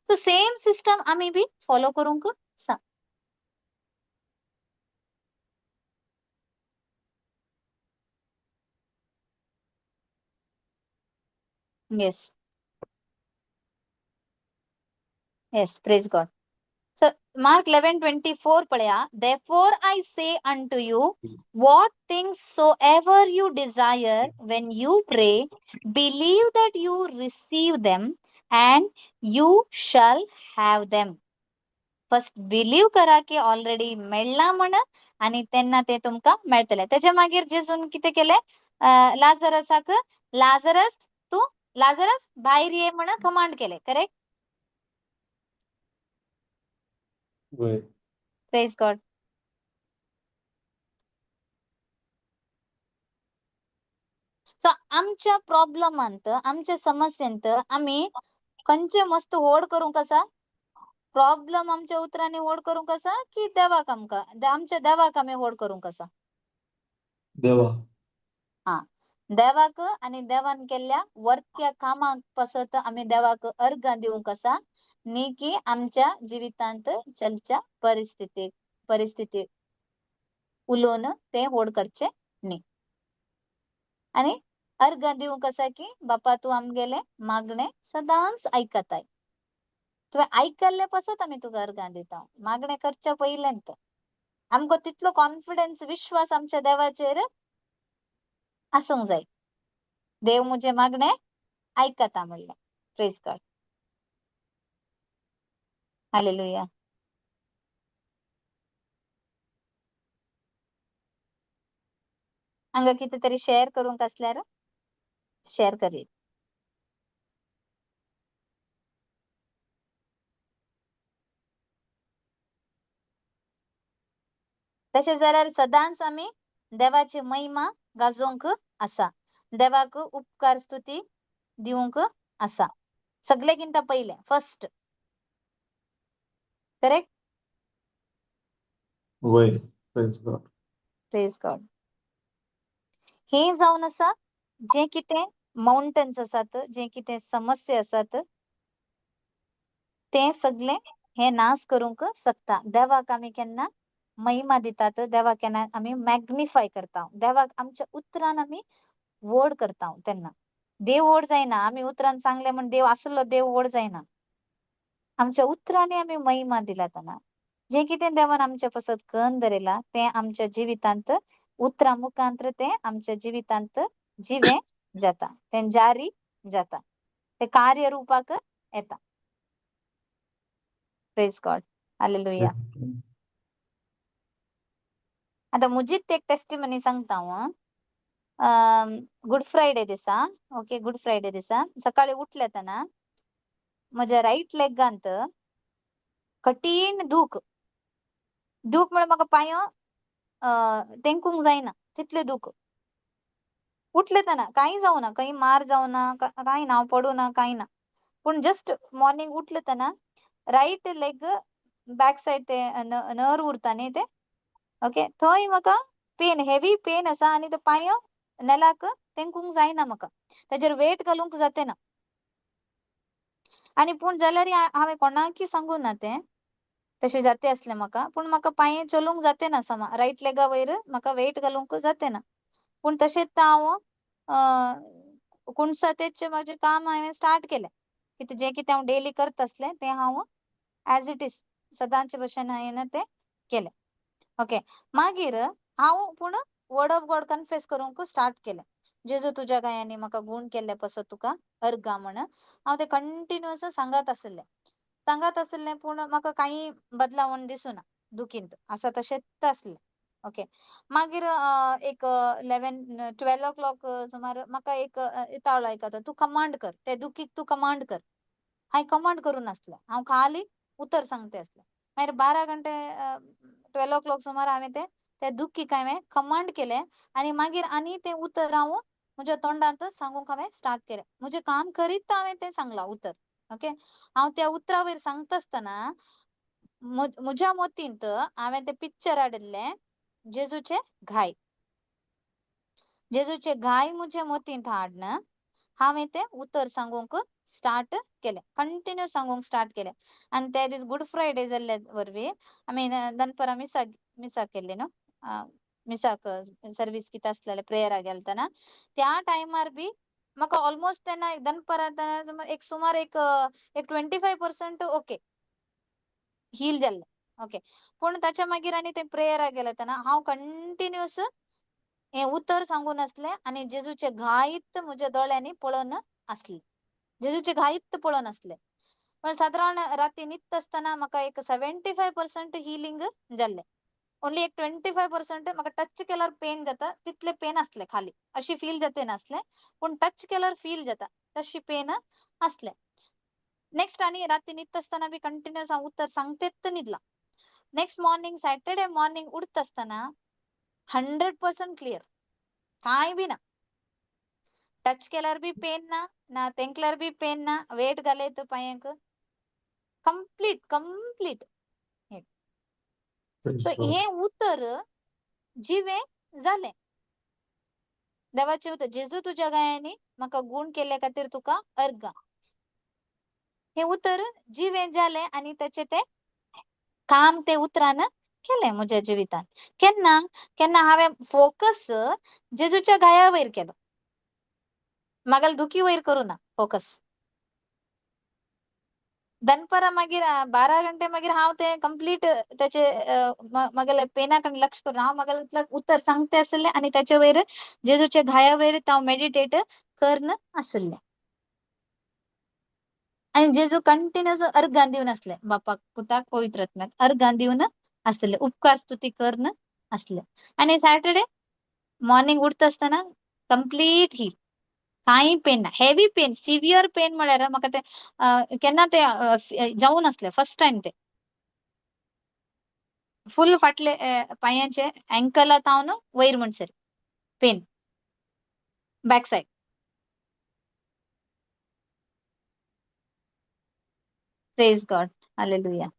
सो सेम सिस्टम आमी बी फॉलो करूंक सा. Yes, yes, praise God. So Mark 11:24 पळया. Therefore I say unto you, what things soever you desire when you pray, believe that you receive them and you shall have them. First believe करा की ऑलरेडी मेळ्ळा म्हण आनी तेन्ना ते तुमकां मेळटले. तेच्या मागीर जेजून कितें केलें? लाजरसाक, लाजरस तूं लाजरस भायर ये म्हण कमांड केलें. करेक्ट? वय. Praise God. सो आमच्या प्रॉब्लमांत, आमच्या समस्येंत आमी खंयचे मस्त व्हड करूंक आसा? प्रॉब्लम आमच्या उतरांनी व्हड करूंक आसा की देवाक आमकां, आमच्या देवाक आमी व्हड करूंक आसा? देवा. हा, देवाक आनी देवान केल्ल्या वर्त्या कामाक पासत आमी देवाक अर्गां दिवंक आसा, न्ही की आमच्या जिवितांत चलच्या परिस्थिती परिस्थिती उलोवन तें व्हड करचें न्ही. आनी अर्गां दिवंक आसा की बापा तूं आमगेलें मागणें सदांच आयकताय, तुवें आयकल्लें पासत आमी तुका अर्गां दिता. मागणें करच्या पयलेंत आमकां तितलो कॉन्फिडन्स, विश्वास आमच्या देवाचेर आसूंक जाय. देव म्हजें मागणें आयकता म्हणलें. Praise God. Hallelujah. हांगा कितें तरी शेअर करूंक आसल्यार शेअर करीत. तशें जाल्यार सदांच आमी देवाची महिमा गाजोवंक आसा, देवाक उपकार स्तुती दिवंक आसा. सगळे किंता पयलें फर्स्ट. करेक्ट? वय. Praise God. Praise God. हें जावन आसा जें कितें माउंटन्स आसात, जें कितें समस्या आसात, तें सगळें हें नाश करूंक शकता. देवाक आमी केन्ना महिमा दितात, देवाक केन्ना आमी मॅग्निफाय करता, देवाक आमच्या उतरान आमी व्हड करता, तेन्ना देव व्हड जायना. आमी उतरान सांगलें म्हण देव आसलो देव व्हड जायना. आमच्या उतरांनी आमी महिमा दिला तेन्ना जें कितें देवान आमच्या पासत कन्न दवरिलां तें आमच्या जिवितांत उतरां मुखांत्र तें आमच्या जिवितांत जिवें जाता, तें जारी जाता, तें कार्य रुपाक येता. Praise God. Hallelujah. आतां म्हजीच एक टेस्टिमनी सांगता हांव. गुड फ्रायडे दिसा, ओके, गुड फ्रायडे दिसा सकाळी उठले तेन्ना म्हज्या रायट लेगांत कठीण दूख, दूख म्हळ्यार म्हाका पांय तेंकूंक जायना तितलें दूख. उठले तेन्ना कांय जावना, खंय मार जावना, कांय ना, हांव पडूं ना, कांय ना, पूण जस्ट मॉर्निंग उठले तेन्ना रायट लेग बॅक सायड ते नर्व उरता न्ही ते, ओके, थंय म्हाका पेन, हेवी पेन आसा आनी ते पांय नेलाक तेंकूंक जायना म्हाका, तेजेर वेट घालूंक जाते ना. आनी पूण जाल्यार हांवें कोणाकय सांगू ना तें, तशें जाते आसलें म्हाका, पूण म्हाका पांय चलूंक जाते ना समा, रायट लेगा वयर म्हाका वेट घालूंक जाते ना. पूण तशेंच हांव कुणसातेच म्हाजें काम हांवें स्टार्ट केलें. कितें जें कितें हांव डेली करता आसलें तें हांव एज it is सदांचे भशेन हांवें तें केलें. ओके, मागीर हांव पूण वर्ड ऑफ गॉड कन्फेस करूंक स्टार्ट केलें. जेजू तुज्या गायांनी म्हाका गूण केल्ले पासत तुका अर्गां म्हण. हांव तें कंटिन्युअस सांगत आसलें, सांगत आसलें, पूण म्हाका कांय बदलावण दिसूना, दुखींत आसा तशेंच आसलें. ओके, मागीर एक 11-12 ओ क्लॉक सुमार म्हाका एक ताळो आयकता, तूं कमांड कर ते दुखीक, तूं कमांड कर. हांवें कमांड करूं नासलें, हांव खाली उतर सांगते आसलें. मागीर 12 घंटे 12 ओ क्लॉक सुमार हांवें ते त्या दुखीक हांवें कमांड केलें आनी मागीर आनी तें उतर हांव म्हज्या तोंडांत सांगूंक हांवें स्टार्ट केलें. म्हजें काम करीत हांवें तें सांगलां उतर. ओके, हांव त्या उतरा वयर सांगता आसतना म्हज्या मतींत हांवें तें पिक्चर हाडिल्लें जेजूचे घाय, जेजूचे घाय म्हज्या मतींत हाडन हांवें तें उतर सांगूंक स्टार्ट केलें, कंटिन्यू सांगूंक स्टार्ट केलें. आनी त्या दीस गुड फ्रायडे जाल्ले वरवीं आमी दनपरां मिसाक मिसाक केल्ली न्हू, मिसाक सर्वीस कितें आसलेलें प्रेयराक गेलतना त्या टायमार बी म्हाका ऑलमोस्ट तेन्ना दनपरां एक सुमार एक एक 25% ओके हील जाल्लें. ओके, पूण ताच्या मागीर आनी ते प्रेयराक गेले तेन्ना हांव कंटिन्युअस हें उतर सांगून आसलें आनी जेजूचे घायत म्हज्या दोळ्यांनी पळोवन आसलें, जेजूचे घायत पळोवन आसलें. पण सादारण राती न्हिदता आसतना म्हाका एक 75% हिलींग जाल्लें. ओन्ली एक 25% म्हाका टच केल्यार पेन जाता तितले पेन आसलें, खाली अशी फील जाता नासलें, पूण टच केल्यार फील जाता तशी पेन आसलें. नेक्स्ट आनी राती न्हिदता आसतना बी कंटिन्युअस हांव उतर सांगतेच न्हिदलां. नेक्स्ट मॉर्निंग सॅटर्डे मॉर्निंग उठता आसतना 100% क्लियर, कांय बी ना, टच केल्यार बी पेन ना, ना तेंकल्यार बी पेन ना, वेट घालयत पांयांक, कंप्लीट कंप्लीट. सो हे उतर जिवे जालें देवाचें उतर, जेजू तुज्या गायांनी म्हाका गूण केल्ले खातीर तुका अर्गां. हें उतर जिवें जालें आनी ताचें तें काम ते उतरान केलें म्हज्या जिवितान. केन्ना केन्ना हांवें फोकस जेजूच्या गाया वयर केलो, म्हागेल्या दुखी वयर करूं ना फोकस. दनपरां मागीर 12 घंटे मागीर हांव तें कंप्लीट ताचे म्हागेल्या पेना कडेन लक्ष करून हांव म्हागेलें उतर सांगते आसलें आनी ताचे वयर जेजूच्या घाया वयर हांव मेडिटेट करन आसलें. आनी जेजू कंटिन्युअस अर्गां दिवन आसले, बापाक पुताक पवित्र आत्म्याक अर्गां दिवन आसले, उपकार स्तुती करन आसले. आनी सॅटर्डे मॉर्निंग उठता आसतना कंप्लीट हील, कांय पेन ना, हेवी पेन सिवियर पेन म्हळ्यार म्हाका तें केन्ना तें जावं नासलें, फर्स्ट टायम तें फूल फाटले पांयांचे एंकला तावन वयर म्हणसर pain back side. Praise God, hallelujah.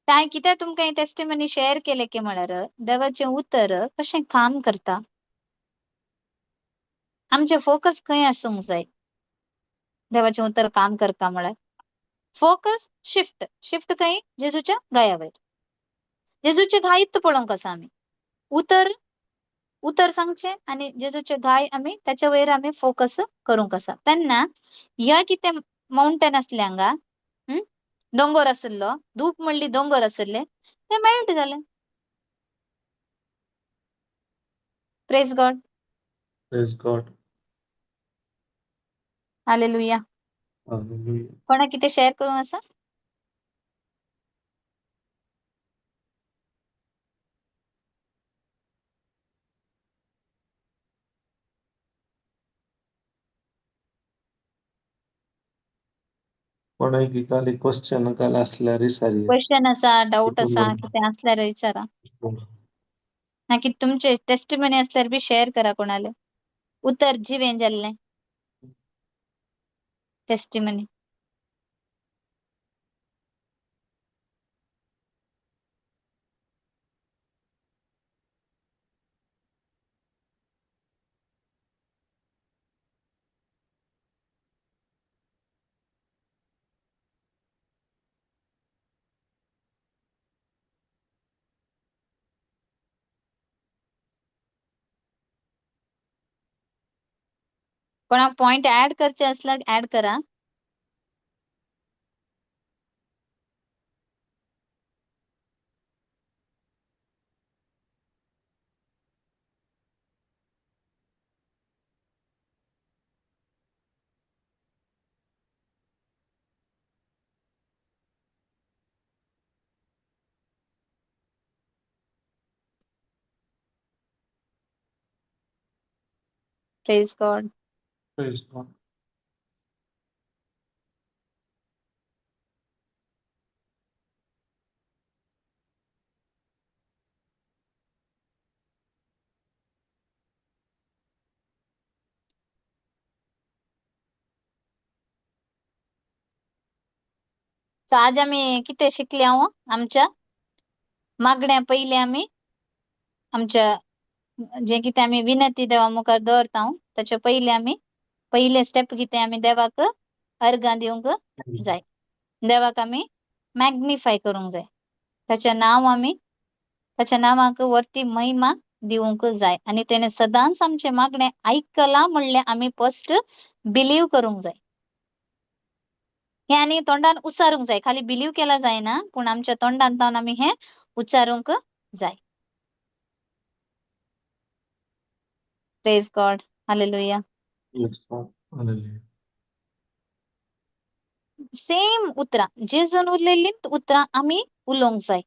काय कित्याक तुमकां ही टेस्टिमनी शेअर केले की म्हळ्यार देवाचें उतर कशें काम करता, आमचें फोकस खंय आसूंक जाय देवाचें उतर काम करता म्हळ्यार. फोकस शिफ्ट, शिफ्ट खंय, जेजूच्या घाया वयर, जेजूचे घायत पळोवंक आसा आमी, उतर उतर सांगचें आनी जेजूचे घाय आमी ताच्या वयर आमी फोकस करूंक आसा. तेन्ना ह्या कितें माउंटन आसलें हांगा, दोंगर आशिल्लो, धूप म्हणली दोंगर आशिल्ले, ते मेल्ट जाले. Praise God, praise God, hallelujah. Hallelujah. कोणा कितें शेअर करूंक आसा? कोणाक खाली क्वेश्चन काल आसल्यार विचारया. क्वेश्चन आसा, डाऊट आसा, कितें आसल्यार विचारा, ना की तुमचे टेस्टिमनी आसल्यार बी शेअर करा कोणाले. उतर जिवें जाल्लें टेस्टिमनी. कोणाक पॉइंट ऍड करचे असल्यार ऍड करा. Praise God. Praise God. So आज आमी कितें शिकले हांव आमच्या मागण्या पयलीं आमी आमच्या जे कितें आमी विनंती देवा मुखार दवरता ताच्या पयलीं आमी पयले स्टेप कितें आमी देवाक अर्गां दिवंक जाय. देवाक आमी मॅग्निफाय करूंक जाय. ताचें नांव आमी ताच्या नांवाक वरती महिमा दिवंक जाय आनी तेणे सदांच आमचें मागणें आयकलां म्हणलें आमी फर्स्ट बिलीव करूंक जाय. हें आनी तोंडान उच्चारूंक जाय. खाली बिलीव केला जायना पूण आमच्या तोंडान तावन आमी हें उच्चारूंक जाय. Praise God. Hallelujah. Praise God. Hallelujah. Same उतरां जेजून उलयल्लीं उतरां आमी उलोवंक जाय.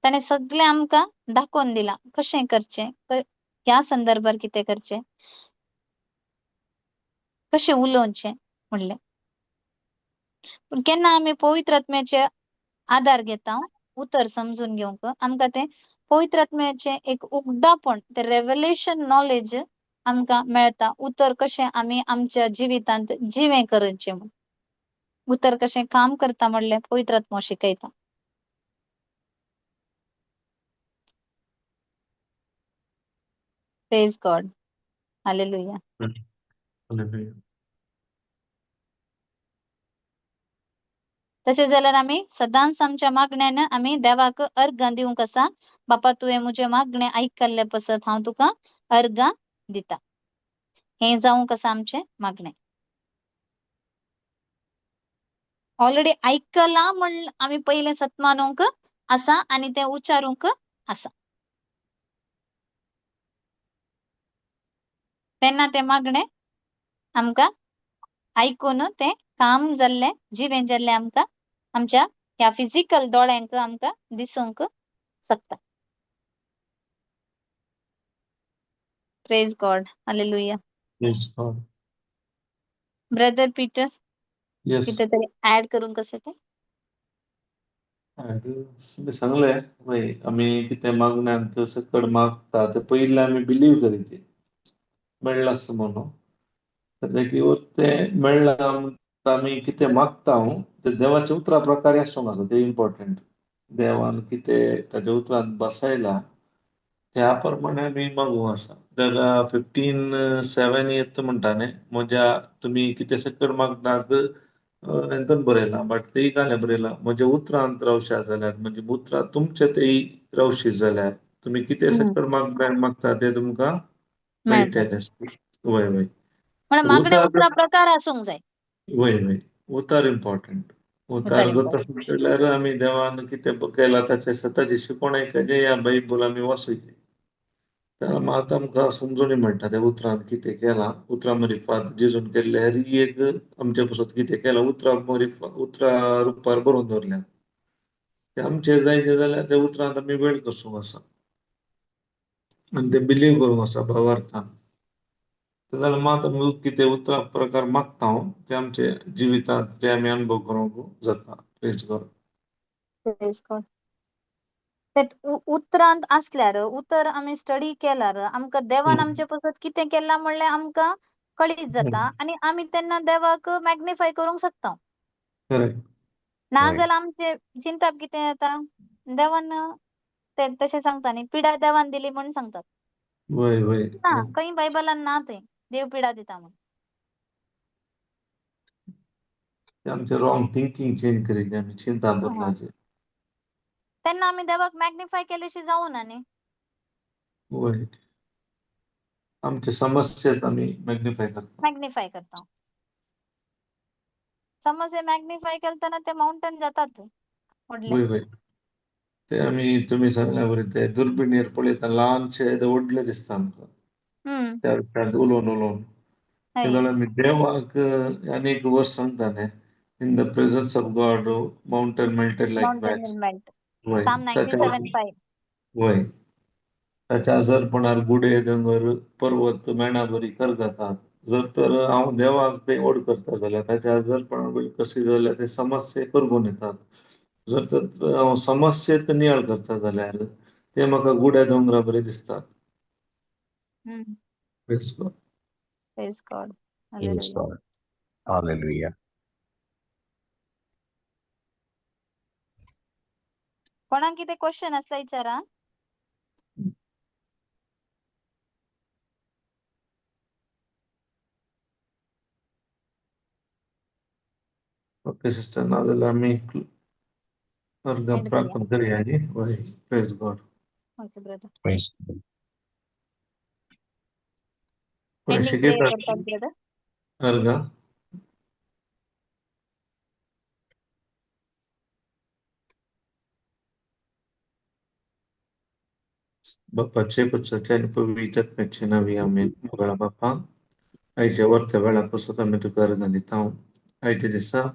ताणें सगळें आमकां दाखोवन दिलां कशें करचें, ह्या संदर्भार कितें करचें, कशें उलोवचें म्हणलें. पूण केन्ना आमी पवित्र आत्म्याचे आदार घेता उतर समजून घेवंक आमकां तें पवित्र आत्म्याचें एक उगडापण तें रेवलेशन नॉलेज आमकां मेळटा. उतर कशें आमी आमच्या जिवितांत जिवें करचें म्हूण, उतर कशें काम करता म्हणलें पवित्र आत्मो शिकयता. Praise God. Hallelujah. Hallelujah. तशें जाल्यार आमी सदांच आमच्या मागण्यान आमी देवाक अर्गां दिवंक आसा. बापा तुवें म्हजें मागणें आयकल्लें पसत हांव तुका अर्गां दिता. हें जावंक आसा आमचें मागणें. ऑलरेडी आयकलां म्हण आमी पयलें सतमानूंक आसा आनी तें उच्चारूंक आसा. तेन्ना तें मागणें आमकां आयकून तें काम जाल्लें जिवें जाल्लें आमकां आमच्या ह्या फिजिकल दोळ्यांक आमकां दिसूंक शकता. Praise God. Hallelujah. Praise God. Brother Peter, yes. कितें तरी ऍड करूंक आसा तें? सांगलें पळय आमी कितें मागण्यांत सकड मागता ते पयलीं आमी बिलीव करीत मेळ्ळां म्हणून ताच्या तें मेळ्ळां आमी कितें मागता तें देवाच्या उतरा प्रकारे आसूंक आसा तें इम्पॉर्टंट. देवान कितें ताच्या उतरांत बसयलां त्या प्रमाणे आमी मागूंक आसा. जाल्यार 15:7 येता म्हणटा न्ही म्हज्या तुमी कितें सकड मागतात हेतून बरयलां बट तेय कांय बरयलां म्हज्या उतरांत रावशा जाल्यार म्हणजे उतरां तुमचे तेय रावशी जाल्यार तुमी कितें सकड मागता तें तुमकां मेळटलें. वय वय मागणे उतरा प्रकार आसूंक जाय. वय वय उतार इम्पॉर्टंट. उतार गोत जाल्यार आमी देवान कितें केलां ताचें सताची शिकवण आयकचें या बायबल आमी वाचूचें. मात आमकां समजून मेळटा त्या उतरांत कितें केलां. उतरां मरिफात जेजून केल्लें हर एक आमचे पासत कितें केलां उतरां मरिफा उतरां रुपार बरोवन दवरल्या तें आमचें जायचें जाल्यार त्या उतरांत आमी वेळ कसूंक आसा आनी तें बिलीव करूंक आसा भावार्थान. जाल्यार मात आमी कितें उतरां प्रकार मागता ते आमचे जिवितांत ते आमी अनुभव करूंक जाता. Praise God. Praise God. उतरांत आसल्यार उतर आमी स्टडी केल्यार आमकां देवान आमचे पासत कितें केलां म्हणल्यार आमकां कळीत जाता आनी आमी तेन्ना देवाक मॅग्निफाय करूंक शकता. ना जाल्यार आमचे चिंताप कितें जाता देवान ते तशें सांगता न्ही पिडा देवान दिली म्हूण सांगतात. वय वय. ना खंय बायबलान ना थंय देव पिडा दिता म्हूण. आमचे रॉंग थिंकींग चेंज करीत आमी चिंता बदलाचे. तेन्ना आमी देवाक मॅग्निफाय केल्याशी जावना न्ही. वय आमचे समस्येत आमी मॅग्निफाय करता. मॅग्निफाय करता. समस्या मॅग्निफाय केलतना ते माउंटन जातात व्हडले. वय वय ते आमी तुमी सांगल्या बरें ते दुर्बिणीर पळयता ल्हानशे येदे व्हडले दिसता आमकां. त्या उपरांत उलोवन उलोवन जाल्यार आमी देवाक आनी एक वर्स सांगता न्ही in the presence of God mountain melted like mountain wax. Will melt. वय Psalm 97:5. वय ताच्या आजारपणार गुडे दोंगर पर्वत मेणा बरी करगातात. जर तर हांव देवाक ते व्हड करता जाल्यार ताच्या आजारपणा कशी जाल्यार ते समस्या करगून येतात. जर तर हांव समस्येत नियाळ करता जाल्यार ते म्हाका गुड्या दोंगरा बरे दिसतात. Praise God. Praise God. Praise Hallelujah. God. Hallelujah. कोणाक कितें क्वेश्चन आसल्यार विचारा. ओके सिस्टर, नाजाल्यार आमी अर्घ एंड करूया. प्रार्थना करया न्ही. वय, praise God. Okay brother. Praise God. कोणी एंडिंग प्रेयर शिकयता करतात ब्रदर. अर्घां? बापाचे, पुत्राचे आनी पवित्र आत्म्याचे नांवी आमेन. मोगाळ बापा, आयच्या वरत्या वेळा पासून आमी तुका अर्घां दिता. आयच्या दिसा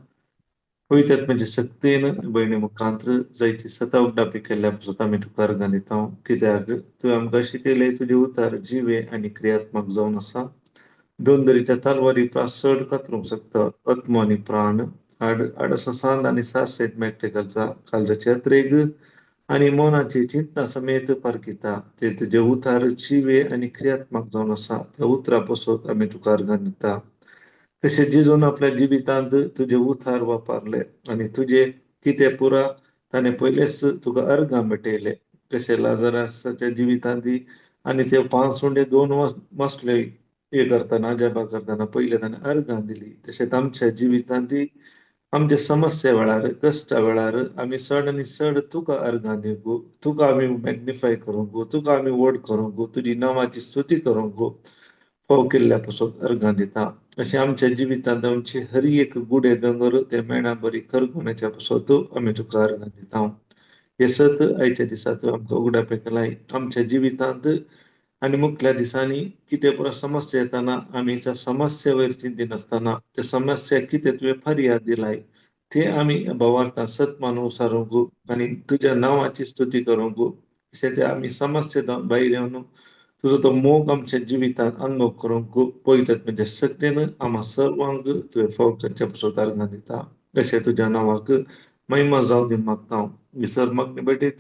पवित्र आत्म्याच्या शक्तीन भयणी मुखांत्र जायती सता उगडापी केल्ल्या पासून आमी तुका अर्घां दिता. कित्याक तुवें आमकां शिकयलें तुजें उतार जिवे आनी क्रियात्मक जावन आसा. दोन तरेच्या तलवारी प्रास चड कातरूंक शकता आत्मो आनी प्राण, आड आडसो सांद आनी सारसेत मेकटे घालता, काळजाचे अत्रेग आनी मनाची चिंतना समेत पारखिता. ते तुजे उतार जिवे आनी क्रियात्मक जावन आसा. त्या उतरा पासत आमी तुका अर्घां दिता. कशें जेजून आपल्या जिवितांत तुजे उतार वापरले आनी तुजे कितें पुरा ताणें पयलेच तुका अर्घां भेटयले. कशें लाजरासाच्या जिवितांत आनी ते 5 उंडे 2 मसले हे करतना, अजापां करतना पयले ताणें अर्घां दिली. तशेंच आमच्या जिवितांत आमच्या समस्या वेळार, कश्टा वेळार आमी चड आनी चड तुका अर्घां दिवंक, तुका आमी मॅग्निफाय करूंक, तुका आमी व्हड करूंक, तुजी नांवाची स्तुती करूंक फाव केल्ल्या पासून अर्घां दिता. अशें आमच्या जिवितांत आमची हर एक गुडे दोंगर ते मेणा बरी करगुण्याच्या पासत आमी तुका अर्घां दिता. हे सत आयच्या दिसा तूं आमकां उगडापे केलाय. आमच्या जिवितांत आनी मुखल्या दिसांनी कितें पुरो समस्या येताना आमी त्या समस्या वयर चिंतिनासतना त्या समस्या कितें तुवें फरियाद दिलाय ते आमी भावार्थान सत मानून सारूंक आनी तुज्या नांवाची स्तुती करूंक. अशें ते आमी समस्या भायर येवन तुजो तो मोग आमच्या जिवितांत अनुभव करूंक पवित्र आत्म्याच्या शक्तीन आमा सर्वांक तुवें फाव करच्या पासत अर्घां दिता. अशें तुज्या नांवाक महिमा जावं दी मागता हांव. ही सर मागणी भेटयता.